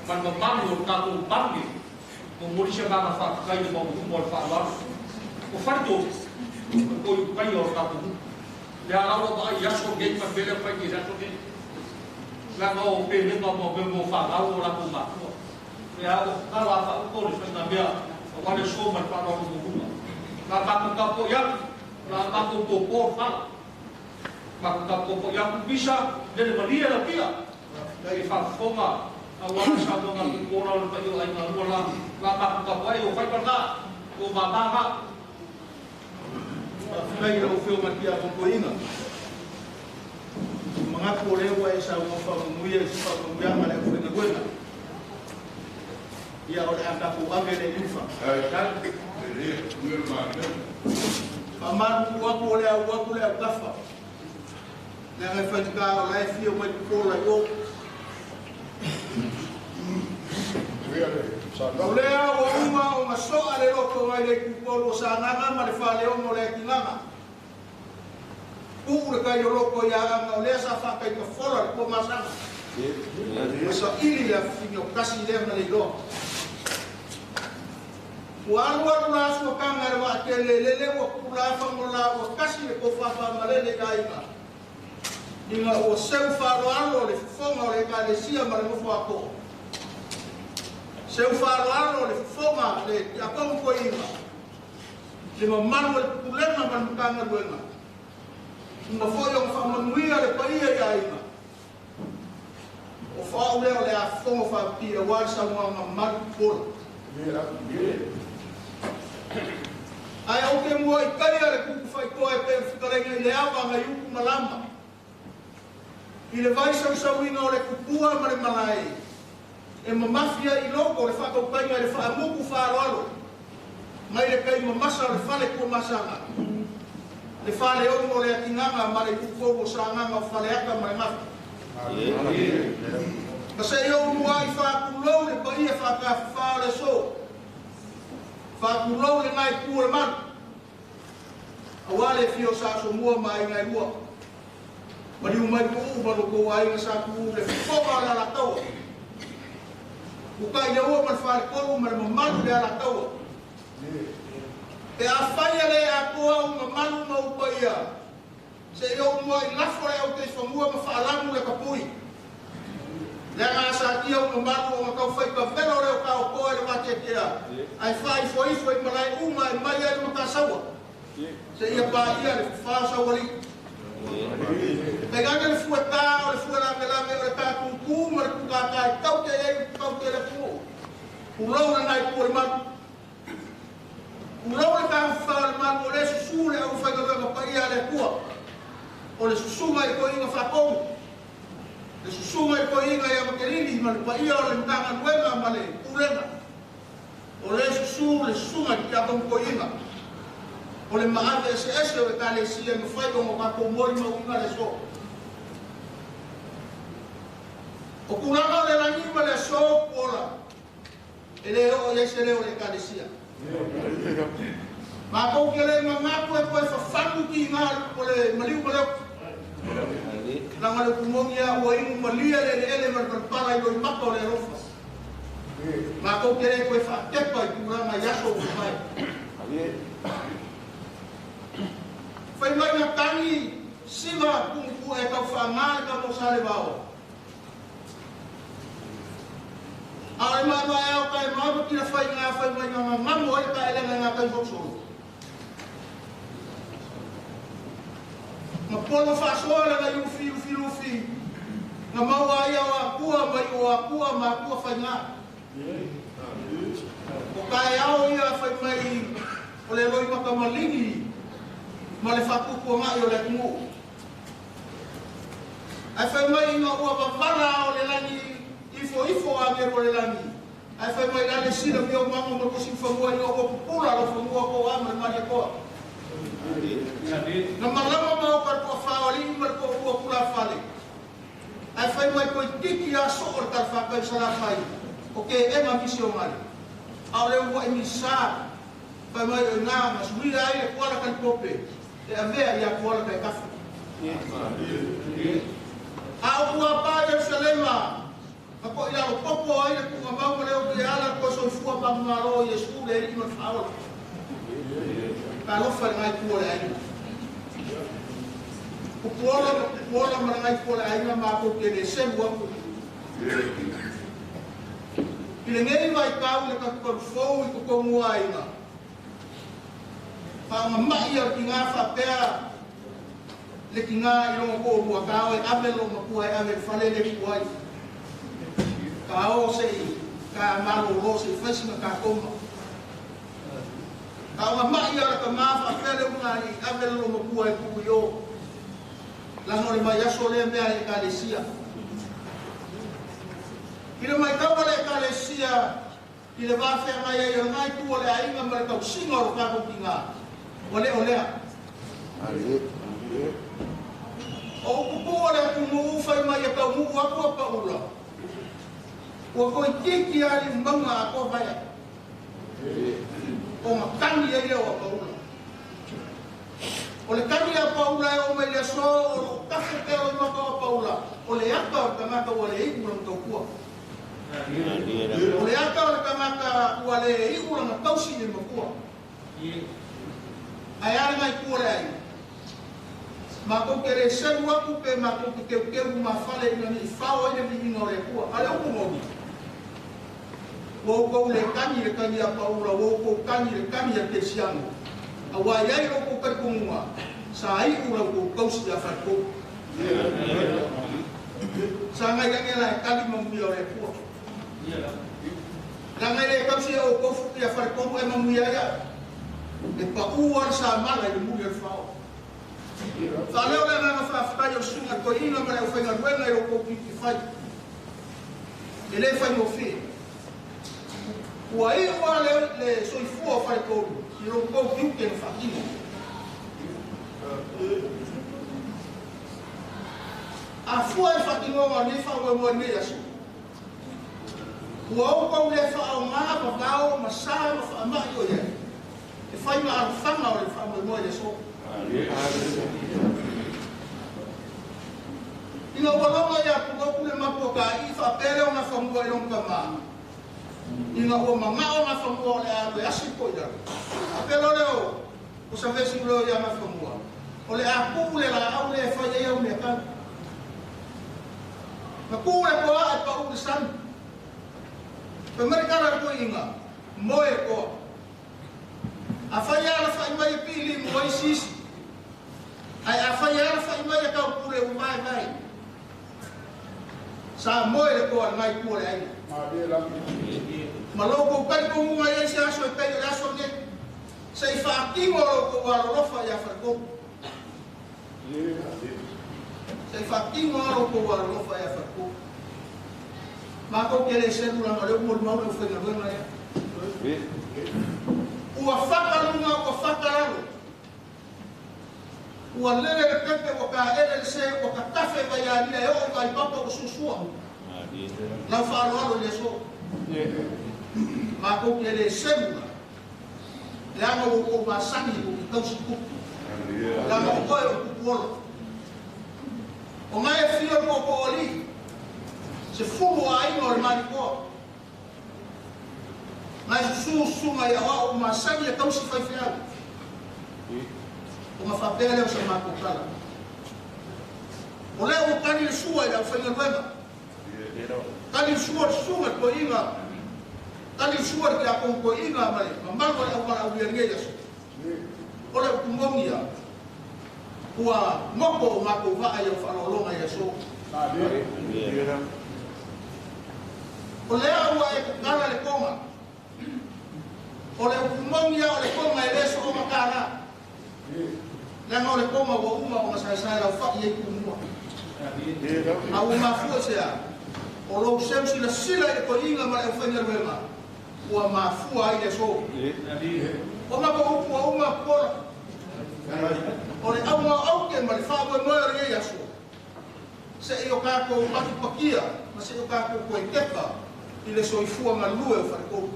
ma le mamalu o le tatou Palemene. Momoli se agaga faafetai i le maualuga o le faaaloalo. O Faletolu, o le toiutaia o le tatou nuu. Lea la ua vaai i aso nei ma le mea lea ua fai nei i le aso nei. Leaga o pelega ma mea mo fanau o latou matua. Lea ua tatala a faauto le faiga mea aua le aso ma le faaaloalo maualuga. La matou tapuai atu, o le a matou popo le fala. Matou tapuai atu misa, lele malie lau tia. E faafofoga aua le saunoaga a Tupuola o le paia o aiga lua la. La matou tapuai o faiva lena, o mama na.
Faafetai i lau Afioga i le Tiakono Toeaina. Manatu o lea ua e saunoa faamanuia i se faamanuiaga a le aufaigaluega. Ia o le a tatou ave lea i ufa. Faamalulu atu o le a ou atu le autafa. Le ngai whainga o lai fia mai kukola i o. O lea ua uma o masoa le loko ngai le kupolu o Sagaga ma le faleono o le Atigaga. Uu le kai o loko i anga o lea sa whakai ka fola le kua masaga. Masa ili le afifingi o kasi lea na le iloa. Ua alu alu la asua kanga le waa tele lele ua kula whangola ua kasi le kofafa malele i aiga. Inga ua seu whaloalo le fofonga o le ekalesia ma le ngofo ako. Seu whaloalo le fofonga le tiakongu koinga. Le mamalu le pulega ma le mukanga luenga. Uma foi o whamanuia le paia i aiga. O whaau leo le afongo whapira wā sa ngā malu pola. Ai au ke mua i kaia le kuku whaikoa e pe whikarenga i le awa ngai uku malama. I le vai sausauina o le kupua ma le malae. E mamafia i loko le whakaupainga i le whaamuku whaaloalo. Mai le kai mamasa o le fale kua masanga. Le fale ono le atinganga ma le kukou o sanganga o faleaka ma le mafi. Ma se i o mua i whaakulou le paia whaakawhawha o le so. Whaakulou le ngai pua le manu. Awa le fio sa so mua ma i ngai lua. Maliu mai tuu ma loko ai nga sa kuu le fofoga o le alataua. Uka i le ua ma le wharekolu ma le mamalu le alataua. Te a whaia le a koa u mamalu ma upaia. Se i o mua i lafo le au te whamua ma whaalamu le kapui. Le nga sa tia u mamalu o ngakau whai ka velo leo ka o koa le watetea. Ai whai ifo ifo i malai uma e mai ai makasaua. Se ia pa ia le whawhao. Te ganga le fua tā o le fua lame lame o le tā kūkū ma le kukākā i tau te ei tau te le pū. Ulou le nai pū le manu. Ulou le tā whawhao le manu o le susu le au whainga pa ia le kua. O le susunga i koinga whakongu. Le susunga i koinga ia makelini ma le paia o le mtanga nuenga ma le pulenga. O le susu le susunga ki a koinga. O le maave ese ese o le kalesia me whai o ngā mori ma unga le so. O kulanga o le langi ma le so kuola. E le o ese le o le kalesia. Mā kou ke le mangaku e koe whawhanu ki ngā o le maliu maleo. Nanga le kumongia ua inu malia le le ele ma le palpala i loi maka o le alofa. Mā kou ke le koe whaatepa i kulanga i aso o whai. Whai mai ngā tangi siwa kungu e kau whaangā i ka mō sale wao. A le mai mai au kai maama ki la whai ngā whai mai ngā ngamo e ka ele ngā kai whoksoro. Ma pono whaasoa le ngai ufi ufi ufi. Ngā maua ia o akua mai o akua ma akua whai ngā. O kai ao ia whai mai o le loi makamalini ma le whakuku ngai o le kumu. Ai whai mai ngā ua wawala o le langi ifo ifo a mero le langi. Ai whai mai lale sila meo mango ma kosi whamua i ngā ua pupula lo whamua ko a ma le maria koa. Na malama mau ka koa whaoli ma le koa ua kula whale. Ai whai mai koe tiki a so o le tarwhakai sala whai. O ke ema misi o ngari. Au le ua e misa whai mai o ngā masuira ai le kuala kai pope. Te avea ia kuala kai kafu. A o kua pā Yerusalema. Ma ko ila o popo ai le kunga mau ma leo te ala koe soifua pa ngalo Yesu le eri ma whaola. Ka alofa le ngai kua le aina. Kupuola ma kupuola ma le ngai kua le aina ma kou te le selu aku. I le ngei vai kau le kakukaru fou i kukongu aina. Whaanga mai au ki ngā whapea le ki ngā i rongo ko rua kao e ave lo mapua e ave whale le kuai. Ka o se i ka malo ro se i whaisinga ka koma. Ka o mai au ka mā whapea le unga i ave lo mapua e kuku i o. Lango le mai aso le mea e kalesia. I le mai kawa le kalesia i le wāwhea ngai ai o ngai tua le ainga ma le kausinga o lo kako ki ngā. O lea o lea. O kupu atunuu fai mai e taunuu atu a paula. Ua toeitiiti lava le mauga atoa vaea. O matagi ai lea o Paula. O le tagi a Paula e oo mai le aso o loo tafe pea o maka o Paula, o le ata o le tagata ua le iu lana tautua. O le ata o le tagata ua le iu lana tausi i le matua. Ae a le gaikua le aiga? Matou te le selu atu pe matou te teuteu lumafale ina ne i fao ai le viiga o le Atua. A o le upu moni, ua outou le tagi i le tagi a Paula, ua outou tagi i le tagi a Kerisiano, aua e i ai lo outou talitonuga, sa iu la outou tausi ia Faletolu. Sa gai age la e tali manuia o le Atua. Leaga e le tausi e outou ia Faletolu e manuia ai au. E paʻu lava le samala i le muli o le fao. Faaleo le agaga faafetai o le Susuga Toeaina ma le aufaigaluega i lo outou tiute fai. E le faigofie. Ua iu lava le soifua o Faletolu i lo outou tiute na faatino. A fua i le faatinoga o lenei faamoemoe i lenei aso, ua outou le faaaoga vavao ma sa ma faamai o i ai e fai ma alofaga o le faamoemoe i le aso. Ina ua logo ia Puloku le mapu o Kaii faapea lea o Nafanua i lona tama, ina ua manao Nafanua o le a alu e asi po i lalo. Faapea loa lea o Saveasiuleo ia Nafanua, o le a tuu le laau lea e fai ai au meatau. Na tuu le toa e pau i le sami. Fai mai le tala a le toeaina, Moe le toa. Afai e alafai mai e pili mo isi isi, ae afai e alafai mai e taupule ua vaevae. Sa moe le toa lena itu o le aiga. Ma lo outou talitonuga i ai se aso e pei o le aso lenei, se i faatino lo outou alolofa ia Faletolu. Se i faatino lava lo outou alolofa ia Faletolu. Matou te le selu leaga o lea ua molimau le aufaigaluega lea. Ua fata luga, ua fata lalo. Ua lele le pepe, ua taele le se, ua tatafe vaialia e oo i vaipapa ua suasua. Lau faaaloalo i le aso. Matou te le selu la, leaga ua outou masani i tou tausi tupu. Leaga o oe o le tupu ola. O gae e fia o le tootoo alii, 10 o aiga o le Malikoa. Nai susu susuga i aoao ua masani e tausi faifeau. Ona faapea lea o sa matou tala. O lea ua tali le sua i le aufaigaluega. Tali le sua i le susuga i le toeaina, tali le sua i le tiakono toeaina ma le mamalu o le auvalaaulia i lenei aso. O le upu moni ia, ua goto o matou vaa i au faaaloaloga i aso. O lea ua e tatala le toga. O le upu moni ia o le toga e le soona tala. Leaga o le toga ua uma ona saesae laufai ai tumua. A ua mafua i se a? O lou seu silasila i le toeaina ma le aufaigaluega ua mafua ai le aso. O matou upu ua uma Puola. O le auga o aute ma le faamoemoe o lenei aso, se i o tatou matupakia ma se i o tatou toe tepa i le soifua galue o Faletolu.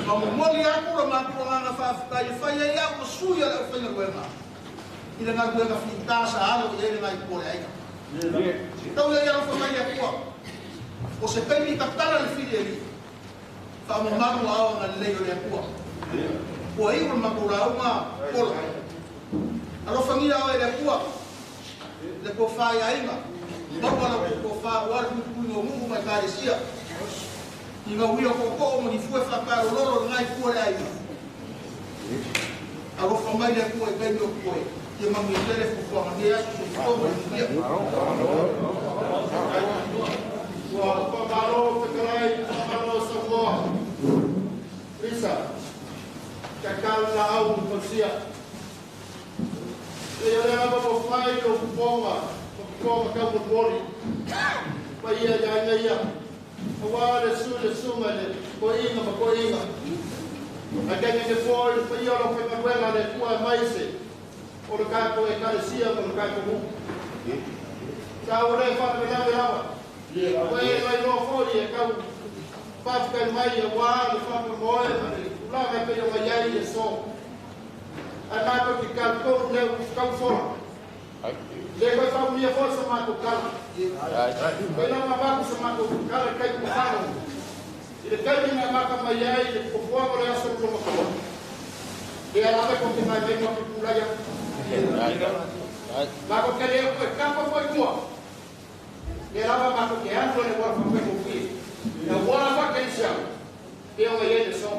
Ma momoli atu lo matou agaga faafetai e fai ai au ma sui a le aufaigaluega i le galuega fita sa alo i ai le nai o le aiga. Tau ia i alofa mai le Atua, o se taimi tatala le fili e alii, faamamalu aao agalelei o le Atua. Ua iu le matou lauga pola. Alofagia oe e le Atua, le tofa i aiga, maua la outou tofa aua le puipuiga o nuu ma ekalesia. I gauia o tootoo ma ni fue faapalololo i lena itu o le aiga. Alofa mai le Atua i taimi o totoe, ia manuia tele fuafuaga nei aso. Soifua ma ia manuia.
Ua faamalo fetalai, faamalo Samoa. Lisa, kakau laau ma tausia. E o le aga mafai o kuponga, o kuponga kau molimoli. Paia ia aiga ia. Aua le su le suga le toeaina ma toeaina. Ae tainane foi le paia o le aufaigaluega a le Atua aemaise o le tatou Ekalesia ma le tatou nuu.
Sa ua le faalavelave lava. Ua e lailoa foi e tau faafetai mai auā le faamoemoe ma le tulaga e pei ona i ai le aso. Ae matou te talitonu lea ua tau fola. Le koe faumia foi sa matou tala. Koe lava avatu sa matou tala i taimi ua I le taimi na amata mai ai le fuafuaga o le aso le matua. Lea lava e koke mai mai matou tulai atu. Matou te le koe tapa foi tua. Lea lava matou te alu le wala faafaigofie. Na wala faakelisiano. Pe ona i ai le aso.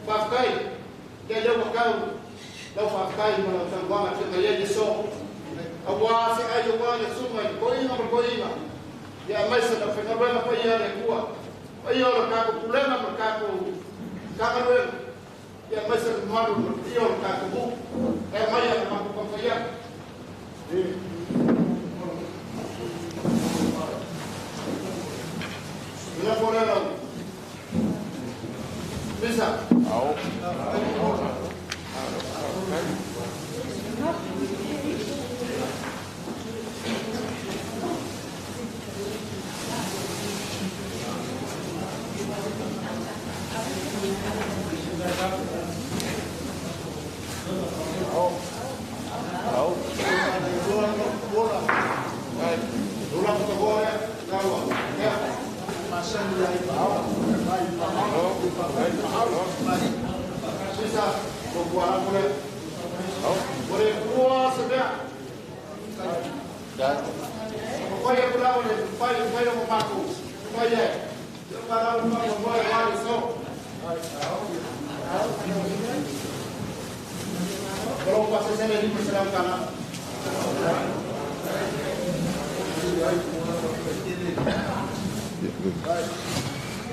Faafetai. Lea lea ua tau lau faafetai ma lau saunoaga e fia mai ai le aso. Auā se ai auā le susuga i le toeaina ma le toeaina. Ia aemaise le aufaigaluega paia a le Atua. Paia o le tatou pulega ma le tatou Matagaluega. Ia aemaise le mamalu ma le paia o le tatou nuu. E aumai a le matou taumafai atu. Lafo lea lau Misa.
Ao. Ao. Ai.